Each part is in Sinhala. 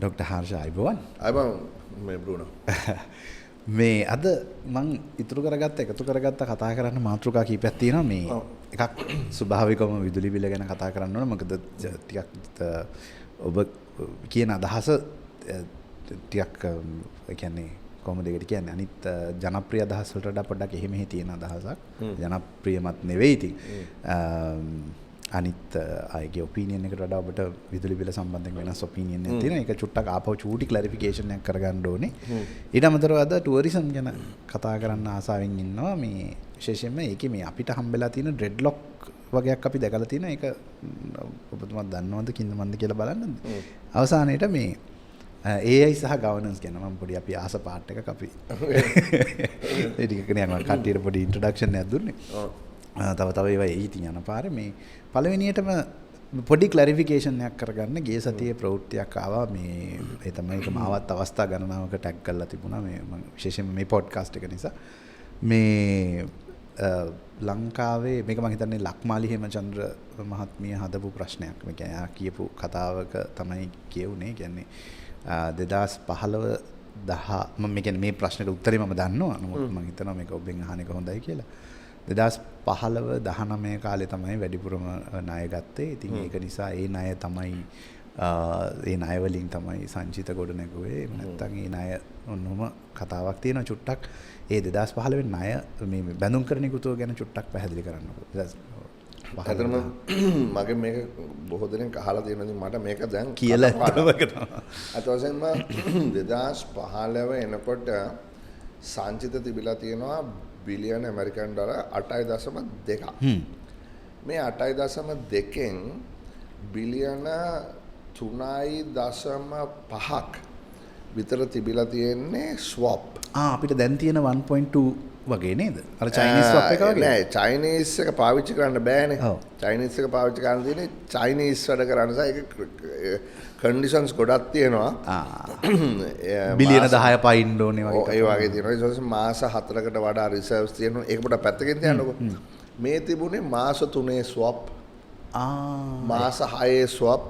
ඩොක්ටර් හර්ෂ, ආයුබෝවන්. ආයුබෝවන් මේ බ්‍රුනෝ. මේ අද මං ඉතුරු කරගත්ත එකතු කරගත්ත කතා කරන්න මාතෘකා කීපයක් තියෙනවා. මේ එකක් ස්වභාවිකවම විදුලි බිල ගැන කතා කරන්න ඕන. මොකද ටිකක් ඔබ කියන අදහස ටිකක් ඒ කියන්නේ කොහොමද ඒකට කියන්නේ, අනිත් ජනප්‍රිය අදහස් වලට වඩා පොඩ්ඩක් එහෙ මෙහෙ තියෙන අදහසක්. ජනප්‍රියමත් නෙවෙයි ඉතින්. අනිත් අයගේ ඔපිනියන් එකට වඩා ඔබට විදුලි බිල සම්බන්ධයෙන් වෙනස් ඔපිනියන් එකක් තියෙනවා. ඒක චුට්ටක් ආපහු චූටි ක්ලැරිෆිකේෂන් එකක් කරගන්න ඕනේ. ඊට අමතරව අද ටුවරිසම් ගැන කතා කරන්න ආසාවෙන් ඉන්නවා. මේ විශේෂයෙන්ම ඒකේ මේ අපිට හම්බෙලා තියෙන ඩ්‍රෙඩ්ලොක් වගේක් අපි දැකලා තියෙනවා. ඒක ඔබතුමා දන්නවද කින්ද මන්ද කියලා බලන්න. අවසානයේට මේ AI සහ ගවර්නන්ස් ගැන මම පොඩි අපි ආස පාර්ට් එකක් අපි ඒ ටික නිකන් මම කට්ටියට පොඩි ඉන්ට්‍රොඩක්ෂන් එකක් දුන්නේ. තව තව ඒවා එයි ඉතින් යන පාරේ. මේ පළවෙනියටම පොඩි ක්ලැරිෆිකේෂන් එකක් කරගන්න ගිය සතියේ ප්‍රවෘත්තියක් ආවා. මේ ඒ තමයි ඒක මාවත් අවස්ථා ගණනාවක ටැග් කරලා තිබුණා. මේ මම විශේෂයෙන්ම මේ පොඩ්කාස්ට් එක නිසා මේ ලංකාවේ මේක මම හිතන්නේ ලක්මාලි හේමචන්ද්‍ර මහත්මිය හදපු ප්‍රශ්නයක්. මේ කියන්නේ එයා කියපු කතාවක තමයි කියුනේ. කියන්නේ 2015 10 මම මේ කියන්නේ මේ ප්‍රශ්නෙට උත්තරේ මම දන්නවා. නමුත් මම හිතනවා මේක ඔබෙන් අහන එක හොඳයි කියලා. 2015 19 කාලේ තමයි වැඩිපුරම ණය ගත්තේ. ඉතින් ඒක නිසා ඒ ණය තමයි ඒ ණය වලින් තමයි සංචිත ගොඩ නැගුවේ. එහෙම නැත්නම් ඒ ණය ඔන්නෝම කතාවක් තියෙනවා චුට්ටක්. ඒ 2015 ණය මේ බැඳුම් කරන ඉකුතුව ගැන චුට්ටක් පැහැදිලි කරන්නකෝ. ඇත්තටම මගේ මේක බොහෝ දෙනෙක් අහලා තියෙනවා. ඉතින් මට මේක දැන් කියලා ඇත්තම තමයි. අත වශයෙන්ම 2015 එනකොට සංචිත තිබිලා තියෙනවා බිලියන ඇමරිකන් ඩොලර් 8.2ක්. මේ 8.2න් බිලියන 3.5ක් විතර තිබිලා තියෙන්නේ ස්වොප්. අපිට දැන් තියෙන 1.2 වගේ නේද? අර චයිනීස් ස්වොප් එක වගේ. නෑ, චයිනීස් එක පාවිච්චි කරන්න බෑනේ. චයිනීස් එක පාවිච්චි කරන්න තියෙන්නේ චයිනීස් වැඩ කරන්න නිසා ඒක කන්ඩිෂන්ස් ගොඩක් තියෙනවා. බිලියන 10 පයින්න ඕනේ වගේ. ඔව්, ඒ වගේ තියෙනවා. ඊට පස්සේ මාස 4කට වඩා රිසර්ව්ස් තියෙනවා. ඒක පොඩක් පැත්තකින් තියන්නකෝ. මේ තිබුණේ මාස 3 ස්වොප්. මාස 6 ස්වොප්.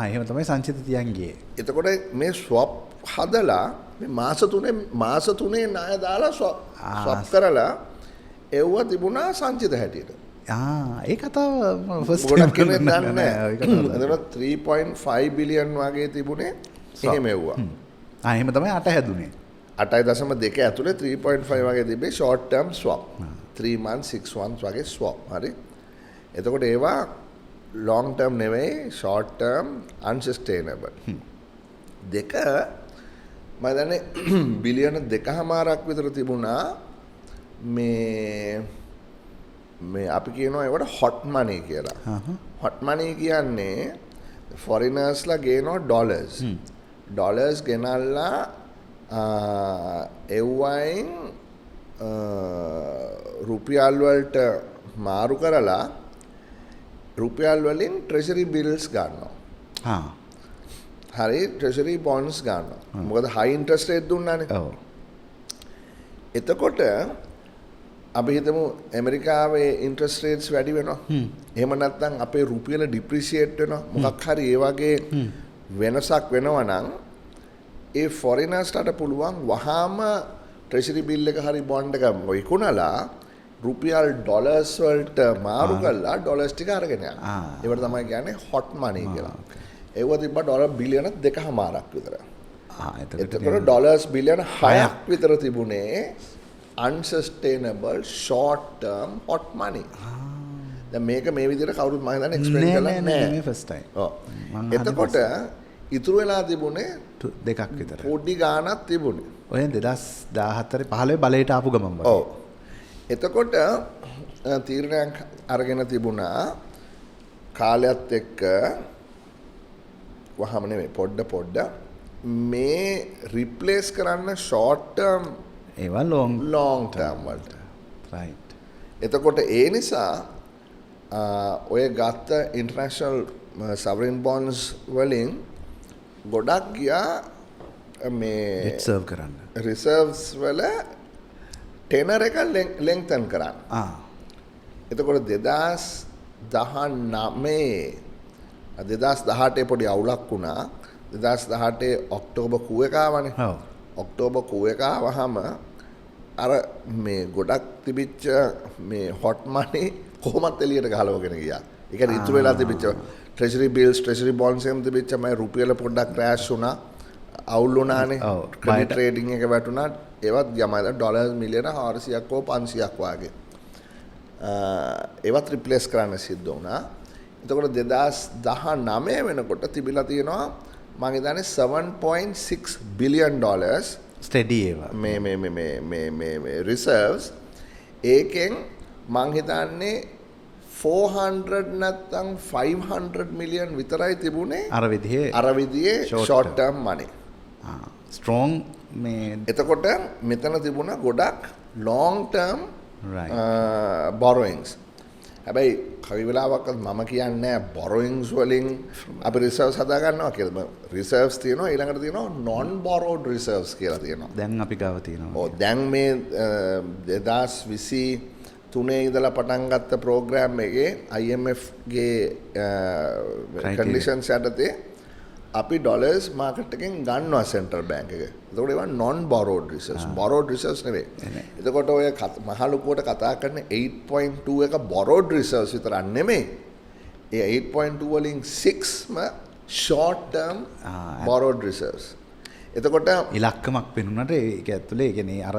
එහෙම තමයි සංචිත තියන් ගියේ. එතකොට මේ ස්වොප් හදලා මේ මාස තුනේ ණය දාලා ස්වොප් කරලා එව්ව තිබුණා සංචිත හැටියට. ඒ කතාව මම ෆස්ට් ගොඩක් ටයිම් කෙනෙක් දන්නේ දන්නේ නෑ. නෑ. ඒ කතාව දන්නේ. එතකොට 3.5 බිලියන් වගේ තිබුණේ එහෙම එව්වා. එහෙම තමයි 8 හැදුනේ. 8.2 ඇතුලේ 3.5 වගේ තිබ්බේ ෂෝට් ටර්ම් ස්වොප්. 3 months 6 months වගේ ස්වොප්. හරි. එතකොට ඒවා ලොං ටර්ම් නෙවෙයි, ෂෝට් ටර්ම් අන්සස්ටේනබල්. දෙක මම දන්නේ බිලියන 2.5ක් විතර තිබුණා මේ මේ අපි කියනවා ඒවට හොට් මනි කියලා. හොට් මනි කියන්නේ ෆොරිනර්ස්ලා ගේනවා ඩොලර්ස්. ඩොලර්ස් ගෙනල්ලා එව්වයින් රුපියල් වලට මාරු කරලා රුපියල් වලින් ට්‍රෙෂරි බිල්ස් ගන්නවා. හරි, ට්‍රෙෂරි බොන්ඩ්ස් ගන්නවා. මොකද හයි ඉන්ට්‍රස්ට් රේට් දුන්නානේ. එතකොට අපි හිතමු ඇමරිකාවේ ඉන්ට්‍රස්ට් රේට්ස් වැඩි වෙනවා. එහෙම නැත්නම් අපේ රුපියල ඩිප්‍රීසියේට් වෙනවා. මොකක් හරි ඒ වගේ වෙනසක් වෙනවා නම් ඒ ෆොරිනර්ස්ලාට පුළුවන් වහාම ට්‍රෙෂරි බිල් එක හරි බොන්ඩ් එක විකුණලා රුපියල් ඩොලර්ස් වලට මාරු කරලා ඩොලර්ස් ටික අරගෙන යනවා. ඒවට තමයි කියන්නේ හොට් මනි කියලා. ඒව තිබ්බා ඩොලර් බිලියන 2.5ක් විතර. එතකොට ඩොලර්ස් බිලියන 6ක් විතර තිබුණේ unsustainable short term hot money. දැන් මේක මේ විදිහට කවුරුත් මම හිතන්නේ එක්ස්ප්ලেইন කරලා නෑ. මේ ෆස්ට් ටයිම්. ඔව්. එතකොට ඉතුරු වෙලා තිබුණේ දෙකක් විතර. පොඩි ගාණක් තිබුණේ. ඔය 2014 15 බලයට ආපු ගමන් වගේ. ඔව්. එතකොට තීරණයක් අරගෙන තිබුණා කාලයත් එක්ක වහම නෙමෙයි පොඩ පොඩ මේ රිප්ලේස් කරන්න ෂෝට් ටර්ම් ඒවා ලොං ටර්ම් වලට. එතකොට ඒ නිසා ඔය ගත්ත ඉන්ටර්නැෂනල් සවරින් බොන්ඩ්ස් වලින් ගොඩක් ගියා මේ ඩෙට් සර්ව් කරන්න. රිසර්ව්ස් වල ටෙනර් එක ලෙන්గ్తන් කරන්න. එතකොට 2019 2018 පොඩි අවුලක් වුණා. 2018 ඔක්තෝබර් කූ එක ආවනේ. ඔව්. ඔක්තෝබර් කූ එක ආවහම අර මේ ගොඩක් තිබිච්ච මේ හොට් මනි කොහොමත් එළියට ගහලවගෙන ගියා. ඒ කියන්නේ ඉතුරු වෙලා තිබිච්ච ට්‍රෙෂරි බිල්ස්, ට්‍රෙෂරි බොන්ඩ්ස් එහෙම තිබිච්ච මේ රුපියල පොඩ්ඩක් ක්‍රෑෂ් වුණා. අවුල් වුණානේ. ක්‍රෙඩිට් ට්‍රේඩින් එක වැටුණා. ඒවත් ගමයි ඩොලර් මිලියන 400ක් හෝ 500ක් වාගේ. ඒවත් රිප්ලේස් කරන්න සිද්ධ වුණා. එතකොට 2019 වෙනකොට තිබිලා තියෙනවා මං හිතන්නේ 7.6 බිලියන් ඩොලර්ස් ස්ටෙඩි ඒවා. මේ මේ මේ මේ මේ මේ මේ රිසර්ව්ස්. ඒකෙන් මං හිතන්නේ 400 නැත්නම් 500 මිලියන් විතරයි තිබුණේ අර විදිහේ අර විදිහේ short short term money. Strong මේ එතකොට මෙතන තිබුණා ගොඩක් long term borrowings. හැබැයි කවි වෙලාවක්වත් මම කියන්නේ නෑ borrowings වලින් අපි රිසර්ව්ස් හදා ගන්නවා කියලා. රිසර්ව්ස් තියෙනවා, ඊළඟට තියෙනවා non borrowed reserves කියලා තියෙනවා. දැන් අපි ගාව තියෙනවා. ඔව්, දැන් මේ 2023 ඉඳලා පටන් ගත්ත ප්‍රෝග්‍රෑම් එකේ IMF ගේ කන්ඩිෂන්ස් යටතේ අපි ඩොලර්ස් මාකට් එකෙන් ගන්නවා සෙන්ට්‍රල් බැංක් එක. එතකොට ඒවා non borrowed reserves, borrowed reserves නෙවෙයි. එතකොට ඔය මහ ලොකුවට කතා කරන 8.2 එක borrowed reserves විතරක් නෙමෙයි. ඒ 8.2 වලින් 6ම short term borrowed reserves. එතකොට ඉලක්කමක් පෙනුනට ඒක ඇතුලේ ඒ කියන්නේ අර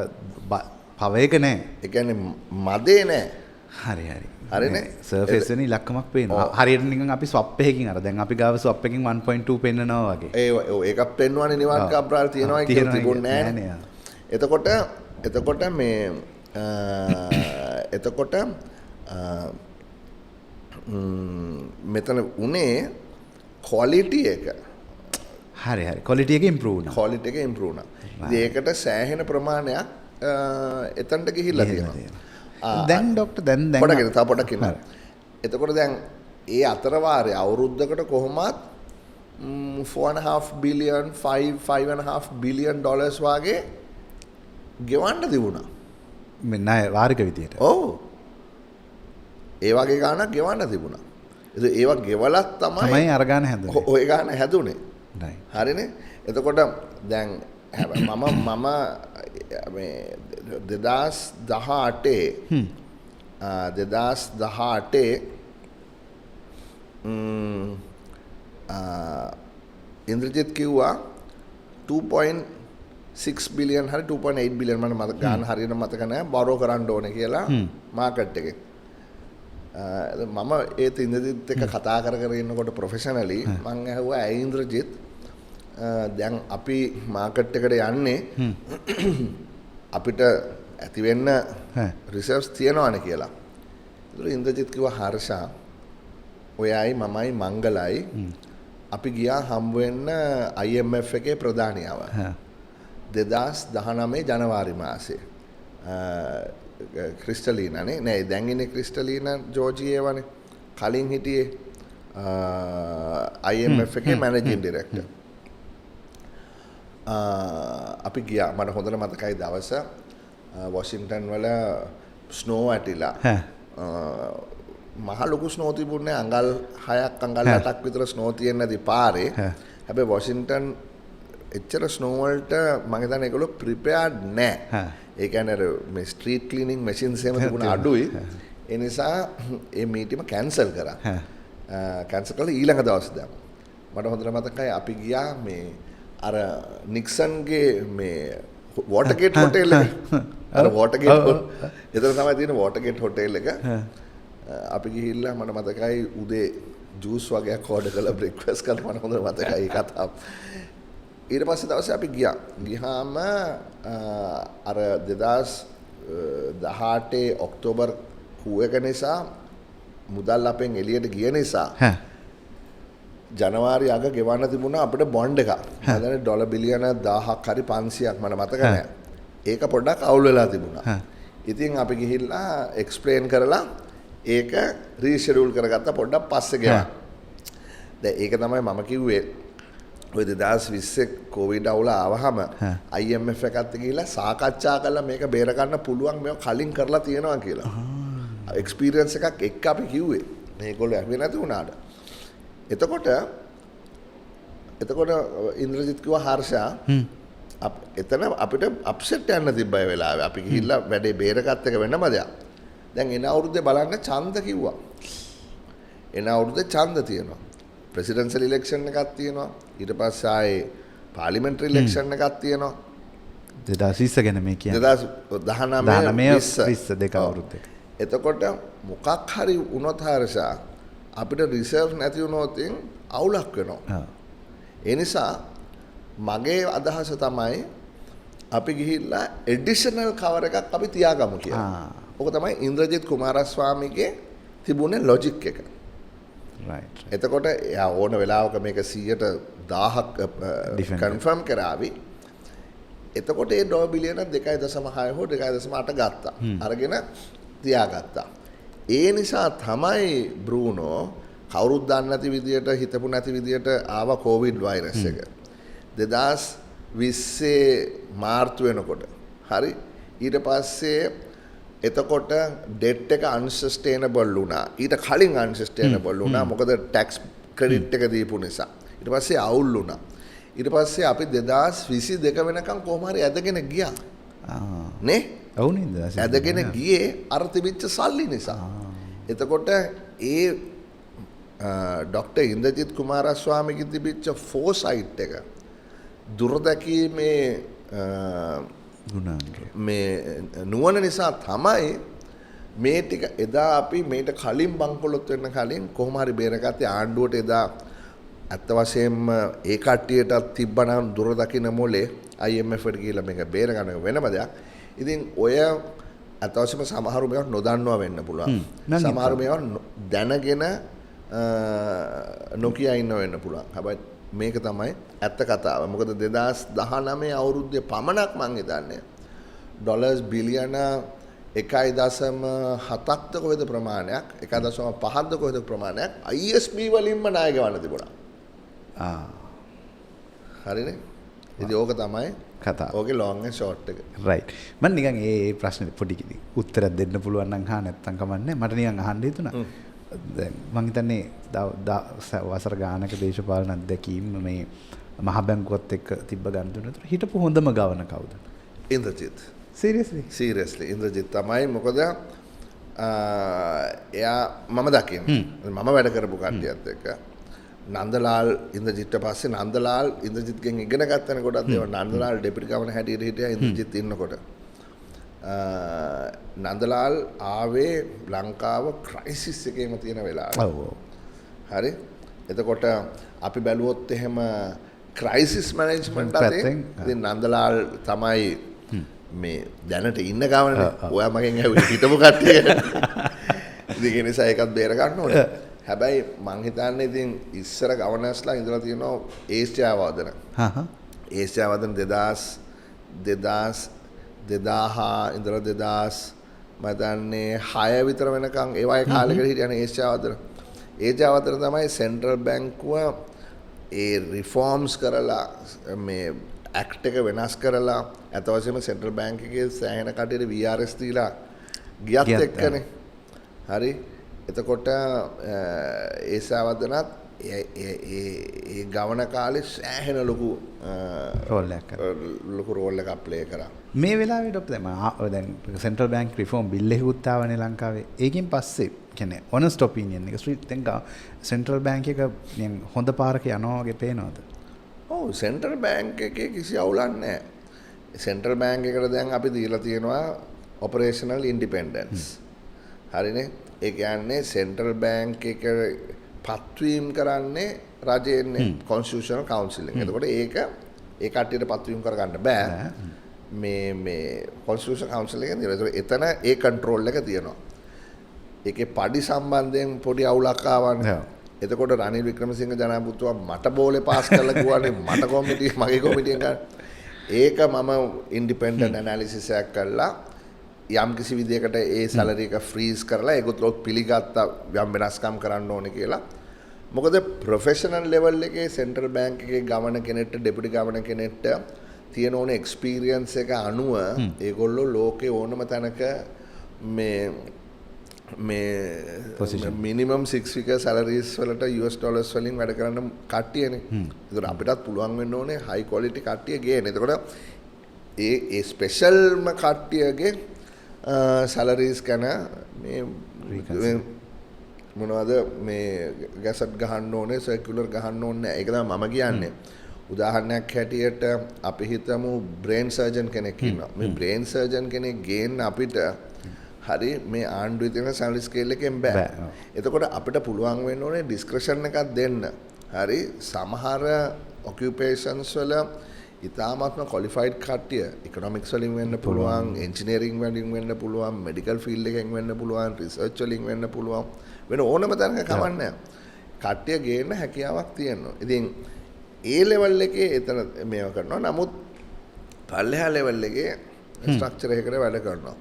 පව එක නෑ. ඒ කියන්නේ මදේ නෑ. හරි හරි. හරිනේ? සර්ෆේස් වෙන ඉලක්කමක් පේනවා. හරියට නිකන් අපි ස්වප් එකකින් අර දැන් අපි ගාව ස්වප් එකකින් 1.2 පෙන්නනවා වගේ. ඒ ඔව්, ඒකක් පෙන්නුවානේ නිවාඩ් කබ්‍රාල් තියෙනවා කියලා තිබුණේ නෑනේ. එතකොට එතකොට මේ එතකොට මෙතන උනේ ක්වොලිටි එක. හරි හරි. ක්වොලිටි එක ඉම්ප්‍රූව් වුණා. ක්වොලිටි එක ඉම්ප්‍රූව් වුණා. ඉතින් ඒකට සෑහෙන ප්‍රමාණයක් එතනට ගිහිල්ලා තියෙනවා. දැන් ඩොක්ටර් දැන් දැන් පොඩක් ඉන්න, තව පොඩක් ඉන්න. එතකොට දැන් ඒ අතර වාරේ අවුරුද්දකට කොහොමත් 4.5 බිලියන් 5 5.5 බිලියන් ඩොලර්ස් වාගේ ගෙවන්න තිබුණා. මේ ණය වාරික විදියට. ඔව්. ඒ වගේ ගාණක් ගෙවන්න තිබුණා. ඉතින් ඒවා ගෙවලත් තමයි අර ගාණ හැදුනේ. ඔය ගාණ හැදුනේ. හරිනේ. එතකොට දැන් හැබැයි මම මම මේ 2018 2018 ඉන්ද්‍රජිත් කිව්වා 2.6 බිලියන් හරි 2.8 බිලියන් මට මතක ගාන හරියට මතක නෑ බොරෝ කරන්න ඕනේ කියලා මාකට් එකේ. මම ඒත් ඉන්ද්‍රජිත් එක්ක කතා කර කර ඉන්නකොට ප්‍රොෆෙෂනලි මං ඇහුවා ඇයි ඉන්ද්‍රජිත් දැන් අපි මාකට් එකට යන්නේ අපිට ඇති වෙන්න රිසර්ව්ස් තියනවනේ කියලා. ඒතර ඉන්ද්‍රජිත් කිව්වා හර්ෂා ඔයයි මමයි මංගලයි අපි ගියා හම්බ වෙන්න IMF එකේ ප්‍රධානියව. 2019 ජනවාරි මාසේ. ක්‍රිස්ටලීනා නේ නෑ දැන් ඉන්නේ ක්‍රිස්ටලීනා ජෝර්ජියේවනේ. කලින් හිටියේ IMF එකේ මැනේජින් ඩිරෙක්ටර්. අපි ගියා, මට හොඳට මතකයි දවස වොෂින්ටන් වල ස්නෝ වැටිලා. මහ ලොකු ස්නෝ තිබුණේ අඟල් 6ක් අඟල් 8ක් විතර ස්නෝ තියෙන නැති පාරේ. හැබැයි වොෂින්ටන් එච්චර ස්නෝ වලට මං හිතන්නේ ඒගොල්ලෝ ප්‍රිපෙයාර්ඩ් නෑ. ඒ කියන්නේ අර මේ ස්ට්‍රීට් ක්ලීනින් මැෂින්ස් එහෙම තිබුණ අඩුයි. ඒ නිසා ඒ මීටිම කැන්සල් කරා. කැන්සල් කරලා ඊළඟ දවසේ දැම්මා. මට හොඳට මතකයි අපි ගියා මේ අර නික්සන්ගේ මේ වෝටර්ගේට් හොටෙල් එක. අර වෝටර්ගේට් එතන තමයි තියෙන වෝටර්ගේට් හොටෙල් එක. අපි ගිහිල්ලා මට මතකයි උදේ ජූස් වගේක් ඕඩර් කරලා බ්‍රෙක්ෆාස්ට් කරලා මට හොඳට මතකයි ඒ කතාව. ඊට පස්සේ දවසේ අපි ගියා. ගියාම අර 2018 ඔක්තෝබර් කූ එක නිසා මුදල් අපෙන් එළියට ගිය නිසා ජනවාරි අග ගෙවන්න තිබුණා අපිට බොන්ඩ් එකක්. මම දන්නේ ඩොලර් බිලියන 1000ක් හරි 500ක් මට මතක නෑ. ඒක පොඩ්ඩක් අවුල් වෙලා තිබුණා. ඉතින් අපි ගිහිල්ලා එක්ස්ප්ලেইন කරලා ඒක රීෂෙඩියුල් කරගත්තා පොඩ්ඩක් පස්සේ ගෙවන්න. දැන් ඒක තමයි මම කිව්වේ ඔය 2020 කොවිඩ් අවුල ආවහම IMF එකත් ගිහිල්ලා සාකච්ඡා කරලා මේක බේර ගන්න පුළුවන් මේවා කලින් කරලා තියෙනවා කියලා. එක්ස්පීරියන්ස් එකක් එක්ක අපි කිව්වේ. මේගොල්ලෝ ඇහුවේ නැති වුණාට. එතකොට එතකොට ඉන්ද්‍රජිත් කිව්වා හර්ෂා එතන අපිට අප්සෙට් යන්න තිබ්බ ඒ වෙලාවේ. අපි ගිහිල්ලා වැඩේ බේරගත්ත එක වෙනම දෙයක්. දැන් එන අවුරුද්දේ බලන්න ඡන්ද කිව්වා. එන අවුරුද්දේ ඡන්ද තියෙනවා. ප්‍රෙසිඩෙන්ෂල් ඉලෙක්ෂන් එකක් තියෙනවා. ඊට පස්සේ ආයේ පාර්ලිමේන්ටරි ඉලෙක්ෂන් එකක් තියෙනවා. 2020 ගැන මේ කියන්නේ. 2019 20 දෙක අවුරුද්දක. එතකොට මොකක් හරි වුණොත් හර්ෂා අපිට රිසර්ව් නැති වුණොත් අවුලක් වෙනවා. ඒ නිසා මගේ අදහස තමයි අපි ගිහිල්ලා ඇඩිෂනල් කවර් එකක් අපි තියාගමු කියලා. ඕක තමයි ඉන්ද්‍රජිත් කුමාරස්වාමීගේ තිබුණේ ලොජික් එක. රයිට්. එතකොට එයා ඕන වෙලාවක මේක 100%ක් කන්ෆර්ම් කරાવી. එතකොට ඒ ඩොලර් බිලියන 2.6 හෝ 2.8 ගත්තා. අරගෙන තියාගත්තා. ඒ නිසා තමයි බ්‍රූනෝ කවුරුත් දන්නේ නැති විදියට හිතපු නැති විදියට ආවා කොවිඩ් වෛරස් එක. 2020 මාර්තු වෙනකොට. හරි. ඊට පස්සේ එතකොට ඩෙට් එක අන්සස්ටේනබල් වුණා. ඊට කලින් අන්සස්ටේනබල් වුණා. මොකද ටැක්ස් ක්‍රෙඩිට් එක දීපු නිසා. ඊට පස්සේ අවුල් වුණා. ඊට පස්සේ අපි 2022 වෙනකන් කොහොම හරි ඇදගෙන ගියා. නේ? ඔව් නේද? ඇදගෙන ගියේ අර තිබිච්ච සල්ලි නිසා. එතකොට ඒ ඩොක්ටර් ඉන්ද්‍රජිත් කුමාරස්වාමීගේ තිබිච්ච ෆෝසයිට් එක දුරදැකීමේ මේ නුවණ නිසා තමයි මේ ටික එදා අපි මේට කලින් බංකොලොත් වෙන්න කලින් කොහොම හරි බේරගත්තේ. ආණ්ඩුවට එදා ඇත්ත වශයෙන්ම ඒ කට්ටියටත් තිබ්බනම් දුර දකින්න මොලේ IMF එකට ගිහිල්ලා මේක බේර ගන්න එක වෙනම දෙයක්. ඉතින් ඔය ඇත්ත වශයෙන්ම සමහරු මේවා නොදන්නවා වෙන්න පුළුවන්. සමහරු මේවා දැනගෙන නොකිය ඉන්න වෙන්න පුළුවන්. හැබැයි මේක තමයි ඇත්ත කතාව. මොකද 2019 අවුරුද්දේ පමණක් මං හිතන්නේ ඩොලර්ස් බිලියන 1.7ක්ද කොහෙද ප්‍රමාණයක් 1.5ක්ද කොහෙද ප්‍රමාණයක් ISB වලින්ම ණය ගෙවන්න තිබුණා. හරිනේ. ඉතින් ඕක තමයි කතාව. ඕකේ ලොං ඇන්ඩ් ෂෝට් එක. රයිට්. මම නිකන් ඒ ප්‍රශ්නේ පොඩි උත්තරයක් දෙන්න පුළුවන් නම් අහන්න නැත්තම් කමන්නේ. මට නිකන් අහන්න හිතුණා. දැන් මං හිතන්නේ වසර ගානක දේශපාලන අත්දැකීම් මේ මහ බැංකුවත් එක්ක තිබ්බ ගනුදෙනු අතර හිටපු හොඳම ගවන කවුද? ඉන්ද්‍රජිත්. සීරියස්ලි? සීරියස්ලි ඉන්ද්‍රජිත් තමයි. මොකද එයා මම දකින්නේ මම වැඩ කරපු කට්ටියත් එක්ක නන්දලාල් ඉන්ද්‍රජිත්ට පස්සේ නන්දලාල් ඉන්ද්‍රජිත්ගෙන් ඉගෙන ගත්තනේ ගොඩක් දේවල්. නන්දලාල් ඩෙපියුටි ගවර්නර් හැටියට හිටියා ඉන්ද්‍රජිත් ඉන්නකොට. නන්දලාල් ආවේ ලංකාව ක්‍රයිසිස් එකේම තියෙන වෙලාවේ. ඔව්. හරි. එතකොට අපි බැලුවොත් එහෙම ක්‍රයිසිස් මැනේජ්මන්ට් අතේ ඉතින් නන්දලාල් තමයි මේ දැනට ඉන්න ගවර්නර්. ඔයා මගෙන් ඇහුවේ හිටපු කට්ටිය. ඉතින් ඒ නිසා ඒකත් බේර ගන්න ඕනේ. හැබැයි මං හිතන්නේ ඉතින් ඉස්සර ගවර්නර්ස්ලා ඉඳලා තියෙනවා ඒෂියා වදන. ඒෂියා වදන 2000 2000 ඉඳලා 2000 මම හිතන්නේ 6 විතර වෙනකන් ඒ වගේ කාලෙකට හිටියනේ ඒෂියා වදන. ඒෂියා වදන තමයි සෙන්ට්‍රල් බැංකුව ඒ රිෆෝම්ස් කරලා මේ ඇක්ට් එක වෙනස් කරලා ඇත්ත වශයෙන්ම සෙන්ට්‍රල් බැංක් එකේ සෑහෙන කට්ටියට VRS දීලා ගියත් එක්කනේ. හරි. එතකොට ඒෂියා වදනත් ඒ ගවන කාලේ සෑහෙන ලොකු රෝල් එකක් කරා. ලොකු රෝල් එකක් ප්ලේ කරා. මේ වෙලාවේ ඩොක්ටර් දැන් සෙන්ට්‍රල් බැංක් රිෆෝම් බිල් එකකුත් ආවනේ ලංකාවේ. ඒකෙන් පස්සේ කියන්නේ ඔනස්ට් ඔපිනියන් එක ස්ට්‍රීට් දැන් සෙන්ට්‍රල් බැංක් එක නිකන් හොඳ පාරක යනවා වගේ පේනවද? ඔව්, සෙන්ට්‍රල් බැංක් එකේ කිසි අවුලක් නැහැ. සෙන්ට්‍රල් බැංක් එකට දැන් අපි දීලා තියෙනවා ඔපරේෂනල් ඉන්ඩිපෙන්ඩන්ස්. හරිනේ. ඒ කියන්නේ සෙන්ට්‍රල් බැංක් එක පත්වීම් කරන්නේ රජයෙන්නේ කොන්ස්ටිටියුෂනල් කවුන්සිල් එක. එතකොට ඒක ඒ කට්ටියට පත්වීම් කරගන්න බෑ. මේ මේ කොන්ස්ටිටියුෂනල් කවුන්සිල් එකෙන් තියෙනවා. ඒතකොට එතන ඒ කන්ට්‍රෝල් එක තියෙනවා. ඒකේ පඩි සම්බන්ධයෙන් පොඩි අවුලක් ආවනේ. එතකොට රනිල් වික්‍රමසිංහ ජනාධිපතිතුමා මට බෝලේ පාස් කරලා කිව්වානේ මට කොමිටි මගේ කොමිටියෙන් ගන්න. ඒක මම ඉන්ඩිපෙන්ඩන්ට් ඇනලිසිස් එකක් කරලා යම් කිසි විදියකට ඒ සැලරි එක ෆ්‍රීස් කරලා ඒගොල්ලෝ පිළිගත්තා යම් වෙනස්කම් කරන්න ඕනේ කියලා. මොකද ප්‍රොෆෙෂනල් ලෙවල් එකේ සෙන්ට්‍රල් බැංක් එකේ ගවර්නර් කෙනෙක්ට ඩෙපියුටි ගවර්නර් කෙනෙක්ට තියෙන ඕනේ එක්ස්පීරියන්ස් එක අනුව ඒගොල්ලෝ ලෝකේ ඕනම තැනක මේ මේ Position. Minimum 6 figure salaries වලට US dollars වලින් වැඩ කරන්න කට්ටියනේ. ඒතකොට අපිටත් පුළුවන් වෙන්න ඕනේ හයි ක්වොලිටි කට්ටිය ගේන්න. එතකොට ඒ ඒ ස්පෙෂල්ම කට්ටියගේ සැලරීස් ගැන මේ Reconsider. මොනවද මේ ගැසට් ගහන්න ඕනේ, සර්කියුලර් ගහන්න ඕනේ නෑ. ඒක තමයි මම කියන්නේ. උදාහරණයක් හැටියට අපි හිතමු බ්‍රේන් සර්ජන් කෙනෙක් ඉන්නවා. මේ බ්‍රේන් සර්ජන් කෙනෙක් ගේන්න අපිට හරි මේ ආණ්ඩුවේ තියෙන සැලරි ස්කේල් එකෙන් බෑ. බෑ, ඔව්. එතකොට අපිට පුළුවන් වෙන්න ඕනේ ඩිස්ක්‍රිෂන් එකක් දෙන්න. හරි, සමහර ඔකියුපේෂන්ස් වල ඉතාමත්ම ක්වොලිෆයිඩ් කට්ටිය ඉකොනොමික්ස් වලින් වෙන්න පුළුවන්, එන්ජිනියරින් වලින් වෙන්න පුළුවන්, මෙඩිකල් ෆීල්ඩ් එකෙන් වෙන්න පුළුවන්, රිසර්ච් වලින් වෙන්න පුළුවන්, වෙන ඕනම තැනක කමක් නැහැ. කට්ටිය ගේන්න හැකියාවක් තියෙනවා. ඉතින් ඒ ලෙවල් එකේ එතන මේවා කරනවා. නමුත් පල්ලෙහා ලෙවල් එකේ ස්ට්‍රක්චර් එකකට වැඩ කරනවා.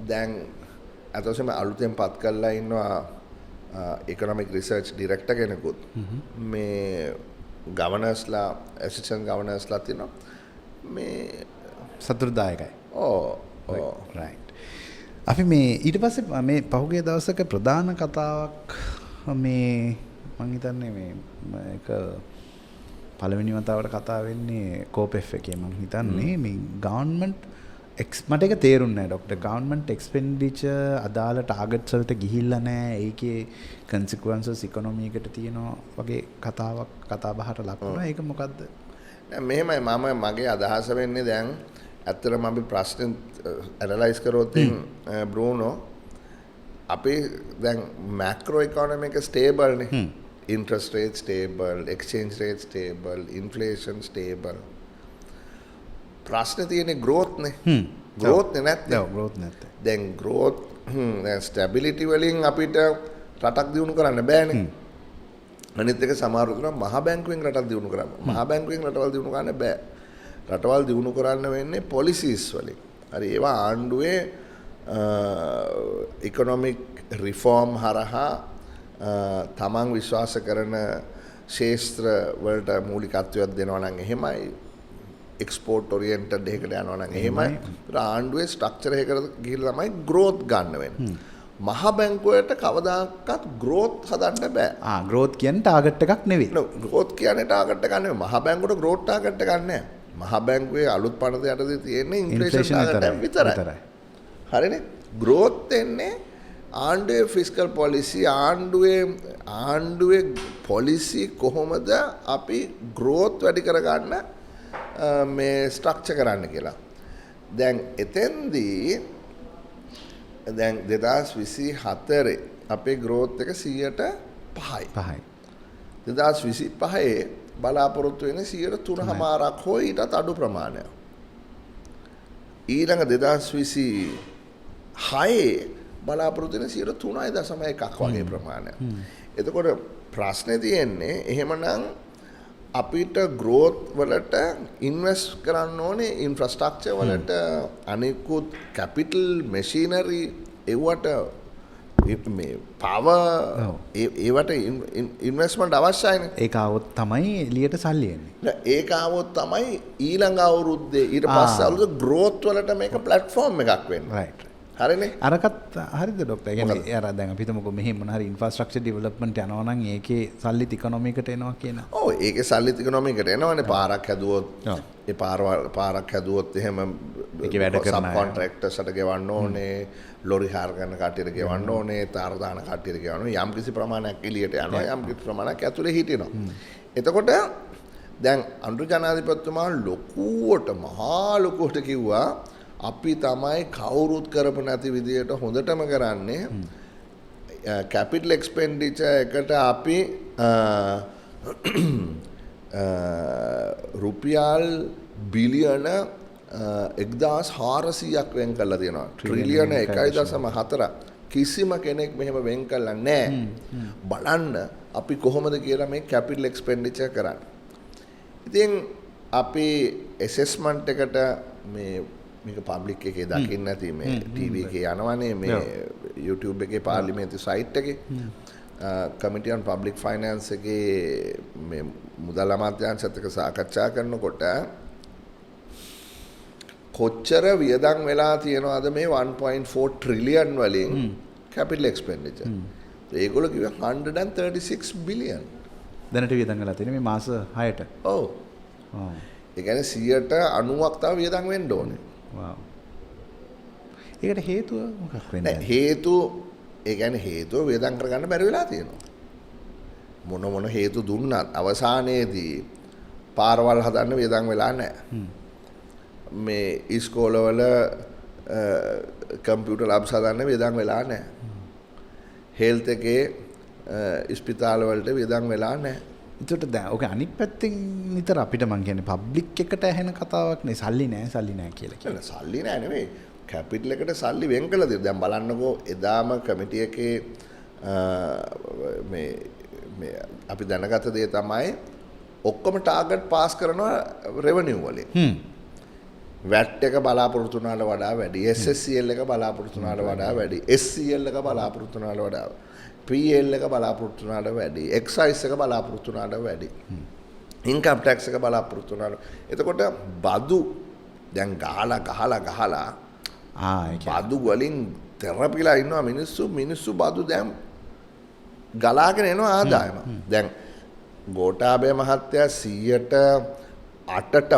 දැන් අතවසම අලුතෙන් පත් කරලා ඉන්නවා ඉකොනොමික් රිසර්ච් ඩිරෙක්ටර් කෙනෙකුත්. මේ ගවර්නර්ස්ලා, ඇසිස්ටන්ට් ගවර්නර්ස්ලා තියෙනවා. මේ සතුටුදායකයි. ඔව් ඔව්. රයිට්. අපි මේ ඊට පස්සේ මේ පහුගිය දවසක ප්‍රධාන කතාවක් මේ මං හිතන්නේ මේ ඒක පළවෙනි වතාවට කතා වෙන්නේ කෝපෙෆ් එකේ මං හිතන්නේ මේ ගවර්න්මන්ට් මට ඒක තේරුන්නේ නෑ ඩොක්ටර්. ගවර්න්මන්ට් එක්ස්පෙන්ඩිචර් අදාළ ටාගට්ස් වලට ගිහිල්ලා නෑ. ඒකේ කන්සික්වන්සස් ඉකොනොමි එකට තියෙනවා වගේ කතාවක් කතා බහට ලක් වුණා. ඒක මොකද්ද? නෑ, මෙහෙමයි මම මගේ අදහස වෙන්නේ. දැන් ඇත්තටම අපි ප්‍රශ්න ඇනලයිස් කරොත් බ්‍රූනෝ, අපි දැන් මැක්‍රෝ ඉකොනොමි එක ස්ටේබල් නේ. Interest rate stable, exchange rate stable, inflation stable. ප්‍රශ්නේ තියෙන්නේ ග්‍රෝත් නේ. ග්‍රෝත් නේ නැත්තේ. ඔව්, ග්‍රෝත් නැත්තේ. දැන් ග්‍රෝත්, දැන් ස්ටැබිලිටි වලින් අපිට රටක් දියුණු කරන්න බෑනේ. අනිත් එක සමහර තුන මහ බැංකුවෙන් රටක් දියුණු කරන්න. මහ බැංකුවෙන් රටවල් දියුණු කරන්න බෑ. රටවල් දියුණු කරන්න වෙන්නේ පොලිසිස් වලින්. හරි, ඒවා ආණ්ඩුවේ ඉකොනොමික් රිෆෝම් හරහා තමන් විශ්වාස කරන ක්ෂේත්‍ර වලට මූලිකත්වයක් දෙනවා නම් එහෙමයි, එක්ස්පෝර්ට් ඔරියන්ටඩ් එකකට යනවා නම් එහෙමයි. ඒතර ආණ්ඩුවේ ස්ට්‍රක්චර් එකකට ගිහිල්ලා තමයි ග්‍රෝත් ගන්න වෙන්නේ. මහ බැංකුවට කවදාකවත් ග්‍රෝත් හදන්න බෑ. ආ, ග්‍රෝත් කියන්නේ ටාගට් එකක් නෙවෙයි. ග්‍රෝත් කියන්නේ ටාගට් එකක් නෙවෙයි. මහ බැංකුවට ග්‍රෝත් ටාගට් එකක් නෑ. මහ බැංකුවේ අලුත් පනත යටතේ තියෙන්නේ ඉන්ෆ්ලේෂන් ටාගට් එක විතරයි. හරිනේ? ග්‍රෝත් එන්නේ ආණ්ඩුවේ ෆිස්කල් පොලිසි, ආණ්ඩුවේ පොලිසි කොහොමද අපි ග්‍රෝත් වැඩි කරගන්න මේ ස්ට්‍රක්චර් කරන්න කියලා. දැන් එතෙන්දී දැන් 2024 අපේ ග්‍රෝත් එක 105යි. පහයි. 2025 බලාපොරොත්තු වෙන්නේ 3.5ක් හෝ ඊටත් අඩු ප්‍රමාණයක්. ඊළඟ 2026 බලාපොරොත්තු වෙන 3.1ක් වගේ ප්‍රමාණයක්. එතකොට ප්‍රශ්නේ තියෙන්නේ එහෙමනම් අපිට ග්‍රෝත් වලට ඉන්වෙස්ට් කරන්න ඕනේ ඉන්ෆ්‍රාස්ට්‍රක්චර් වලට, අනිකුත් කැපිටල් මැෂිනරි ඒවට, මේ පවර් ඒවට ඉන්වෙස්ට්මන්ට් අවශ්‍යයිනේ. ඒක ආවොත් තමයි එළියට සල්ලි එන්නේ. නෑ, ඒක ආවොත් තමයි ඊළඟ අවුරුද්දේ ඊට පස්සේ අවුරුද්ද ග්‍රෝත් වලට මේක ප්ලැට්ෆෝම් එකක් වෙන්නේ. හරිනේ? අරකත් හරිද ඩොක්ටර්? ඒ කියන්නේ අර දැන් අපි හිතමුකෝ මෙහෙ මොන හරි ඉන්ෆ්‍රාස්ට්‍රක්චර් ඩෙවලොප්මන්ට් යනවා නම් ඒකේ සල්ලිත් ඉකොනොමි එකට එනවා කියන. ඔව්, ඒකේ සල්ලිත් ඉකොනොමි එකට එනවනේ. පාරක් හැදුවොත්, ඒ පාරක් හැදුවොත් එහෙම ඒකේ වැඩ කරන අය. සබ් කොන්ට්‍රැක්ටර්ස්ට ගෙවන්න ඕනේ, ලොරි හාර කරන කට්ටියට ගෙවන්න ඕනේ, තාර දාන කට්ටියට ගෙවන්න ඕනේ. යම් කිසි ප්‍රමාණයක් එළියට යනවා, යම් කිසි ප්‍රමාණයක් ඇතුලේ හිටිනවා. එතකොට දැන් අනුර ජනාධිපතිතුමා ලොකුවට, මහා ලොකුවට කිව්වා අපි තමයි කවුරුත් කරපු නැති විදියට හොඳටම කරන්නේ. කැපිටල් එක්ස්පෙන්ඩිචර් එකට අපි රුපියල් බිලියන 1400ක් වෙන් කරලා තියෙනවා. ට්‍රිලියන 1.4 කිසිම කෙනෙක් මෙහෙම වෙන් කරලා නෑ. බලන්න අපි කොහොමද කියලා මේ කැපිටල් එක්ස්පෙන්ඩිචර් කරන්නේ. ඉතින් අපි ඇසෙස්මන්ට් එකට මේක පබ්ලික් එකේ දකින්න නැති මේ ටීවී එකේ යනවනේ, මේ YouTube එකේ පාර්ලිමේන්තු සයිට් එකේ කමිටි ඔන් පබ්ලික් ෆයිනෑන්ස් එකේ මේ මුදල් අමාත්‍යාංශයත් එක්ක සාකච්ඡා කරනකොට කොච්චර වියදම් වෙලා තියෙනවද මේ 1.4 ට්‍රිලියන් වලින් කැපිටල් එක්ස්පෙන්ඩිචර්. ඒගොල්ලෝ කිව්වා 136 බිලියන්. දැනට වියදම් වෙලා තියෙන්නේ මේ මාස 6ට. ඔව්. ඒ කියන්නේ 90ක් තව වියදම් වෙන්න ඕනේ. වව්. ඒකට හේතුව මොකක් වෙන්නද? නෑ හේතු, ඒ කියන්නේ හේතුව වියදම් කරගන්න බැරි වෙලා තියෙනවා. මොන මොන හේතු දුන්නත් අවසානයේදී පාරවල් හදන්න වියදම් වෙලා නැහැ. මේ ඉස්කෝලවල කම්පියුටර් ලැබ්ස් හදන්න වියදම් වෙලා නැහැ. හෙල්ත් එකේ ඉස්පිතාල වලට වියදම් වෙලා නැහැ. ඒකට දැන් ඔක අනිත් පැත්තෙන් නිතර අපිට මං කියන්නේ පබ්ලික් එකට ඇහෙන කතාවක් නේ, සල්ලි නෑ සල්ලි නෑ කියලා කියන්නේ. සල්ලි නෑ නෙමෙයි, කැපිටල් එකට සල්ලි වෙන් කළා තියෙනවා. දැන් බලන්නකෝ එදාම කමිටි එකේ මේ මේ අපි දැනගත දේ තමයි ඔක්කොම ටාගට් පාස් කරනවා රෙවෙනියු වලින්. වැට් එක බලාපොරොත්තු වුණාට වඩා වැඩි, SSCL එක බලාපොරොත්තු වුණාට වඩා වැඩි, SCL එක බලාපොරොත්තු වුණාට වඩා, PL එක බලාපොරොත්තු වුණාට වැඩි, එක්සයිස් එක බලාපොරොත්තු වුණාට වැඩි, ඉන්කම් ටැක්ස් එක බලාපොරොත්තු වුණාට. එතකොට බදු දැන් ගහලා ගහලා ගහලා බදු වලින් තෙරපිලා ඉන්නවා මිනිස්සු. මිනිස්සු බදු දැන් ගලාගෙන එනවා ආදායම. දැන් ගෝඨාභය මහත්තයා 108ට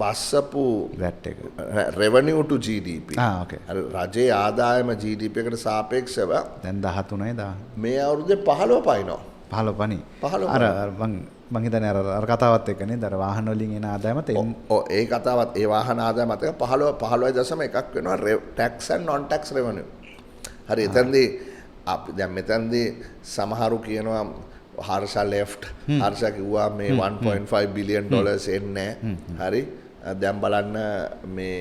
බස්සපු වැට් එක රෙවෙනියු ටු GDP. ඕකේ. අර රජයේ ආදායම GDP එකට සාපේක්ෂව දැන් 13යි 10. මේ අවුරුද්දේ 15 පයින්නවා. 15 පණි. 15. අර මං හිතන්නේ අර කතාවත් එක්ක නේද? අර වාහන වලින් එන ආදායමත් ඔව් ඒ කතාවත් ඒ වාහන ආදායමත් එක්ක 15 15.1ක් වෙනවා tax and non tax revenue. හරි, එතනදී අපි දැන් මෙතනදී සමහරු කියනවා හර්ෂා ලෙෆ්ට්, හර්ෂා කිව්වා මේ 1.5 බිලියන් ඩොලර්ස් එන්නේ. හරි, දැන් බලන්න මේ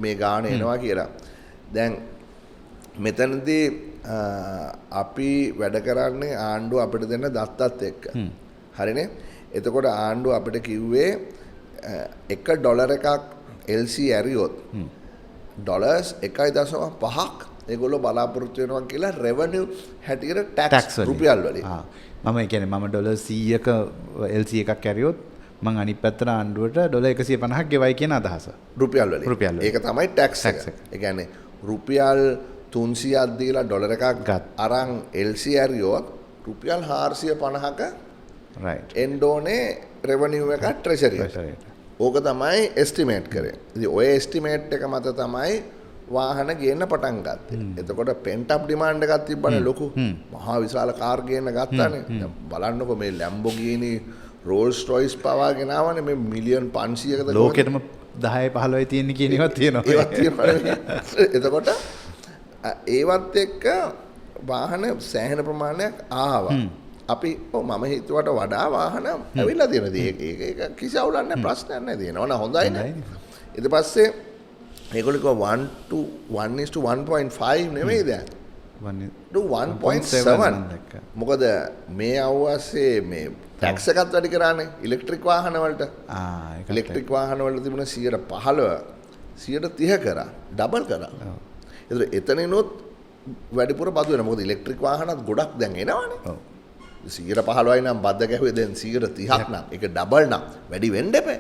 මේ ගාණ එනවා කියලා. දැන් මෙතනදී අපි වැඩ කරන්නේ ආණ්ඩුව අපිට දෙන දත්තත් එක්ක. හරිනේ? එතකොට ආණ්ඩුව අපිට කිව්වේ $1 එකක් LC ඇරියොත් ඩොලර්ස් 1.5ක් ඒගොල්ලෝ බලාපොරොත්තු වෙනවා කියලා රෙවෙනියු හැටියට ටැක්ස් රුපියල් වලින්. මම ඒ කියන්නේ මම ඩොලර් 100ක LC එකක් ඇරියොත් මං අනිත් පැත්තට ආණ්ඩුවට ඩොලර් 150ක් ගෙවයි කියන අදහස. රුපියල් වලින්. රුපියල් වලින්. ඒක තමයි ටැක්ස් එක. ඒ කියන්නේ රුපියල් 300ක් දීලා ඩොලර් එකක් අරන් LC ඇරියොත් රුපියල් 450ක රයිට් එන්න ඕනේ රෙවෙනියු එක ට්‍රෙෂරි එකට. ඕක තමයි එස්ටිමේට් කරේ. ඉතින් ඔය එස්ටිමේට් එක මත තමයි වාහන ගේන්න පටන් ගත්තේ. එතකොට පෙන්ට් අප් ඩිමාන්ඩ් එකක් තිබ්බනේ ලොකු. මහා විශාල කාර් ගේන්න ගත්තානේ. දැන් බලන්නකෝ මේ ලැම්බෝගිනි, රෝල්ස් රොයිස් පවා ගෙනාවනේ මේ මිලියන් 500කට. ලෝකෙටම 10 15යි තියෙන්නේ කියන ඒවා තියෙනවා. ඒවත් තියෙනවා. එතකොට ඒවත් එක්ක වාහන සෑහෙන ප්‍රමාණයක් ආවා. අපි ඔව් මම හිතුවට වඩා වාහන ඇවිල්ලා තියෙනවා. ඉතින් ඒක ඒක කිසි අවුලක් නැහැ, ප්‍රශ්නයක් නැහැ. තියෙනවා නම් හොඳයි නේ. ඊට පස්සේ ඒගොල්ලෝ කිව්වා 1 to 1:1.5 නෙමෙයි දැන් 1 to 1.7. මොකද මේ අවවාසේ මේ ටැක්ස් එකත් වැඩි කරානේ ඉලෙක්ට්‍රික් වාහන වලට. ඉලෙක්ට්‍රික් වාහන වලට තිබුණ 115 130 කරා, ඩබල් කරා. ඒතර එතනිනුත් වැඩිපුර බදු වෙනවා. මොකද ඉලෙක්ට්‍රික් වාහනත් ගොඩක් දැන් එනවනේ. ඔව්. 115යි නම් බද්ද ගැහුවේ දැන් 130ක් නම් ඒක ඩබල් නම් වැඩි වෙන්න එපා.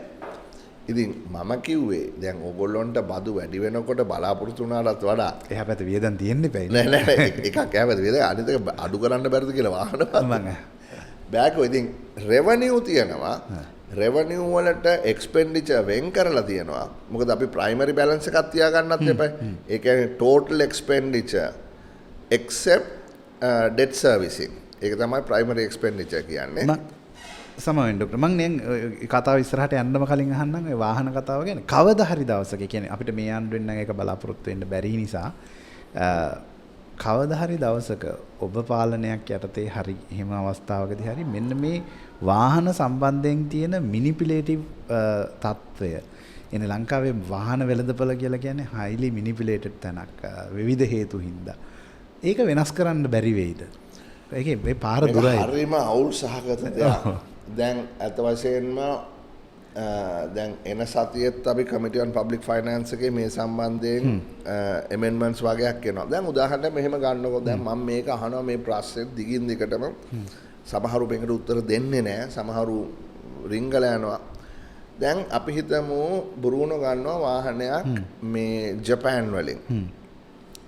ඉතින් මම කිව්වේ දැන් ඕගොල්ලොන්ට බදු වැඩි වෙනකොට බලාපොරොත්තු වුණාටත් වඩා එහා පැත්තේ වියදම් තියෙන්න එපා. නෑ නෑ එකක් එහා පැත්තේ වියදම්, අනිත් එක අඩු කරන්න බැරිද කියලා වාහන බෑකෝ. ඉතින් රෙවෙනියු තියෙනවා, රෙවෙනියු වලට එක්ස්පෙන්ඩිචර් වෙන් කරලා තියෙනවා. මොකද අපි ප්‍රයිමරි බැලන්ස් එකක් තියාගන්නත් එපා. ඒ කියන්නේ ටෝටල් එක්ස්පෙන්ඩිචර් එක්සෙප්ට් ඩෙට් සර්විසිං. ඒක තමයි ප්‍රයිමරි එක්ස්පෙන්ඩිචර් කියන්නේ. සමවෙන් ඩොක්ටර්, මං දැන් කතාව ඉස්සරහට යන්නම කලින් අහන්නම් ඔය වාහන කතාව ගැන. කවදා හරි දවසක, ඒ කියන්නේ අපිට මේ ආණ්ඩුවෙන් නම් ඒක බලාපොරොත්තු වෙන්න බැරි නිසා, කවදා හරි දවසක ඔබ පාලනයක් යටතේ හරි එහෙම අවස්ථාවකදී හරි මෙන්න මේ වාහන සම්බන්ධයෙන් තියෙන මිනිපියුලේටිව් තත්ත්වය, එනේ ලංකාවේ වාහන වෙළඳපළ කියලා කියන්නේ හයිලි මිනිපියුලේටඩ් තැනක් විවිධ හේතු හින්දා. ඒක වෙනස් කරන්න බැරි වෙයිද? ඒකේ මේ පාර දුරයි. හරිම අවුල් සහගත දෙයක්. දැන් ඇත්ත වශයෙන්ම දැන් එන සතියේත් අපි කමිටි ඔන් පබ්ලික් ෆයිනෑන්ස් එකේ මේ සම්බන්ධයෙන් ඇමෙන්ඩ්මන්ට්ස් වගේක් එනවා. දැන් උදාහරණයක් මෙහෙම ගන්නකො, දැන් මම මේක අහනවා මේ ප්‍රශ්නේ දිගින් දිගටම. සමහරු මේකට උත්තර දෙන්නේ නැහැ, සමහරු රිංගලා යනවා. දැන් අපි හිතමු බ්‍රූනෝ ගන්නවා වාහනයක් මේ ජපාන් වලින්.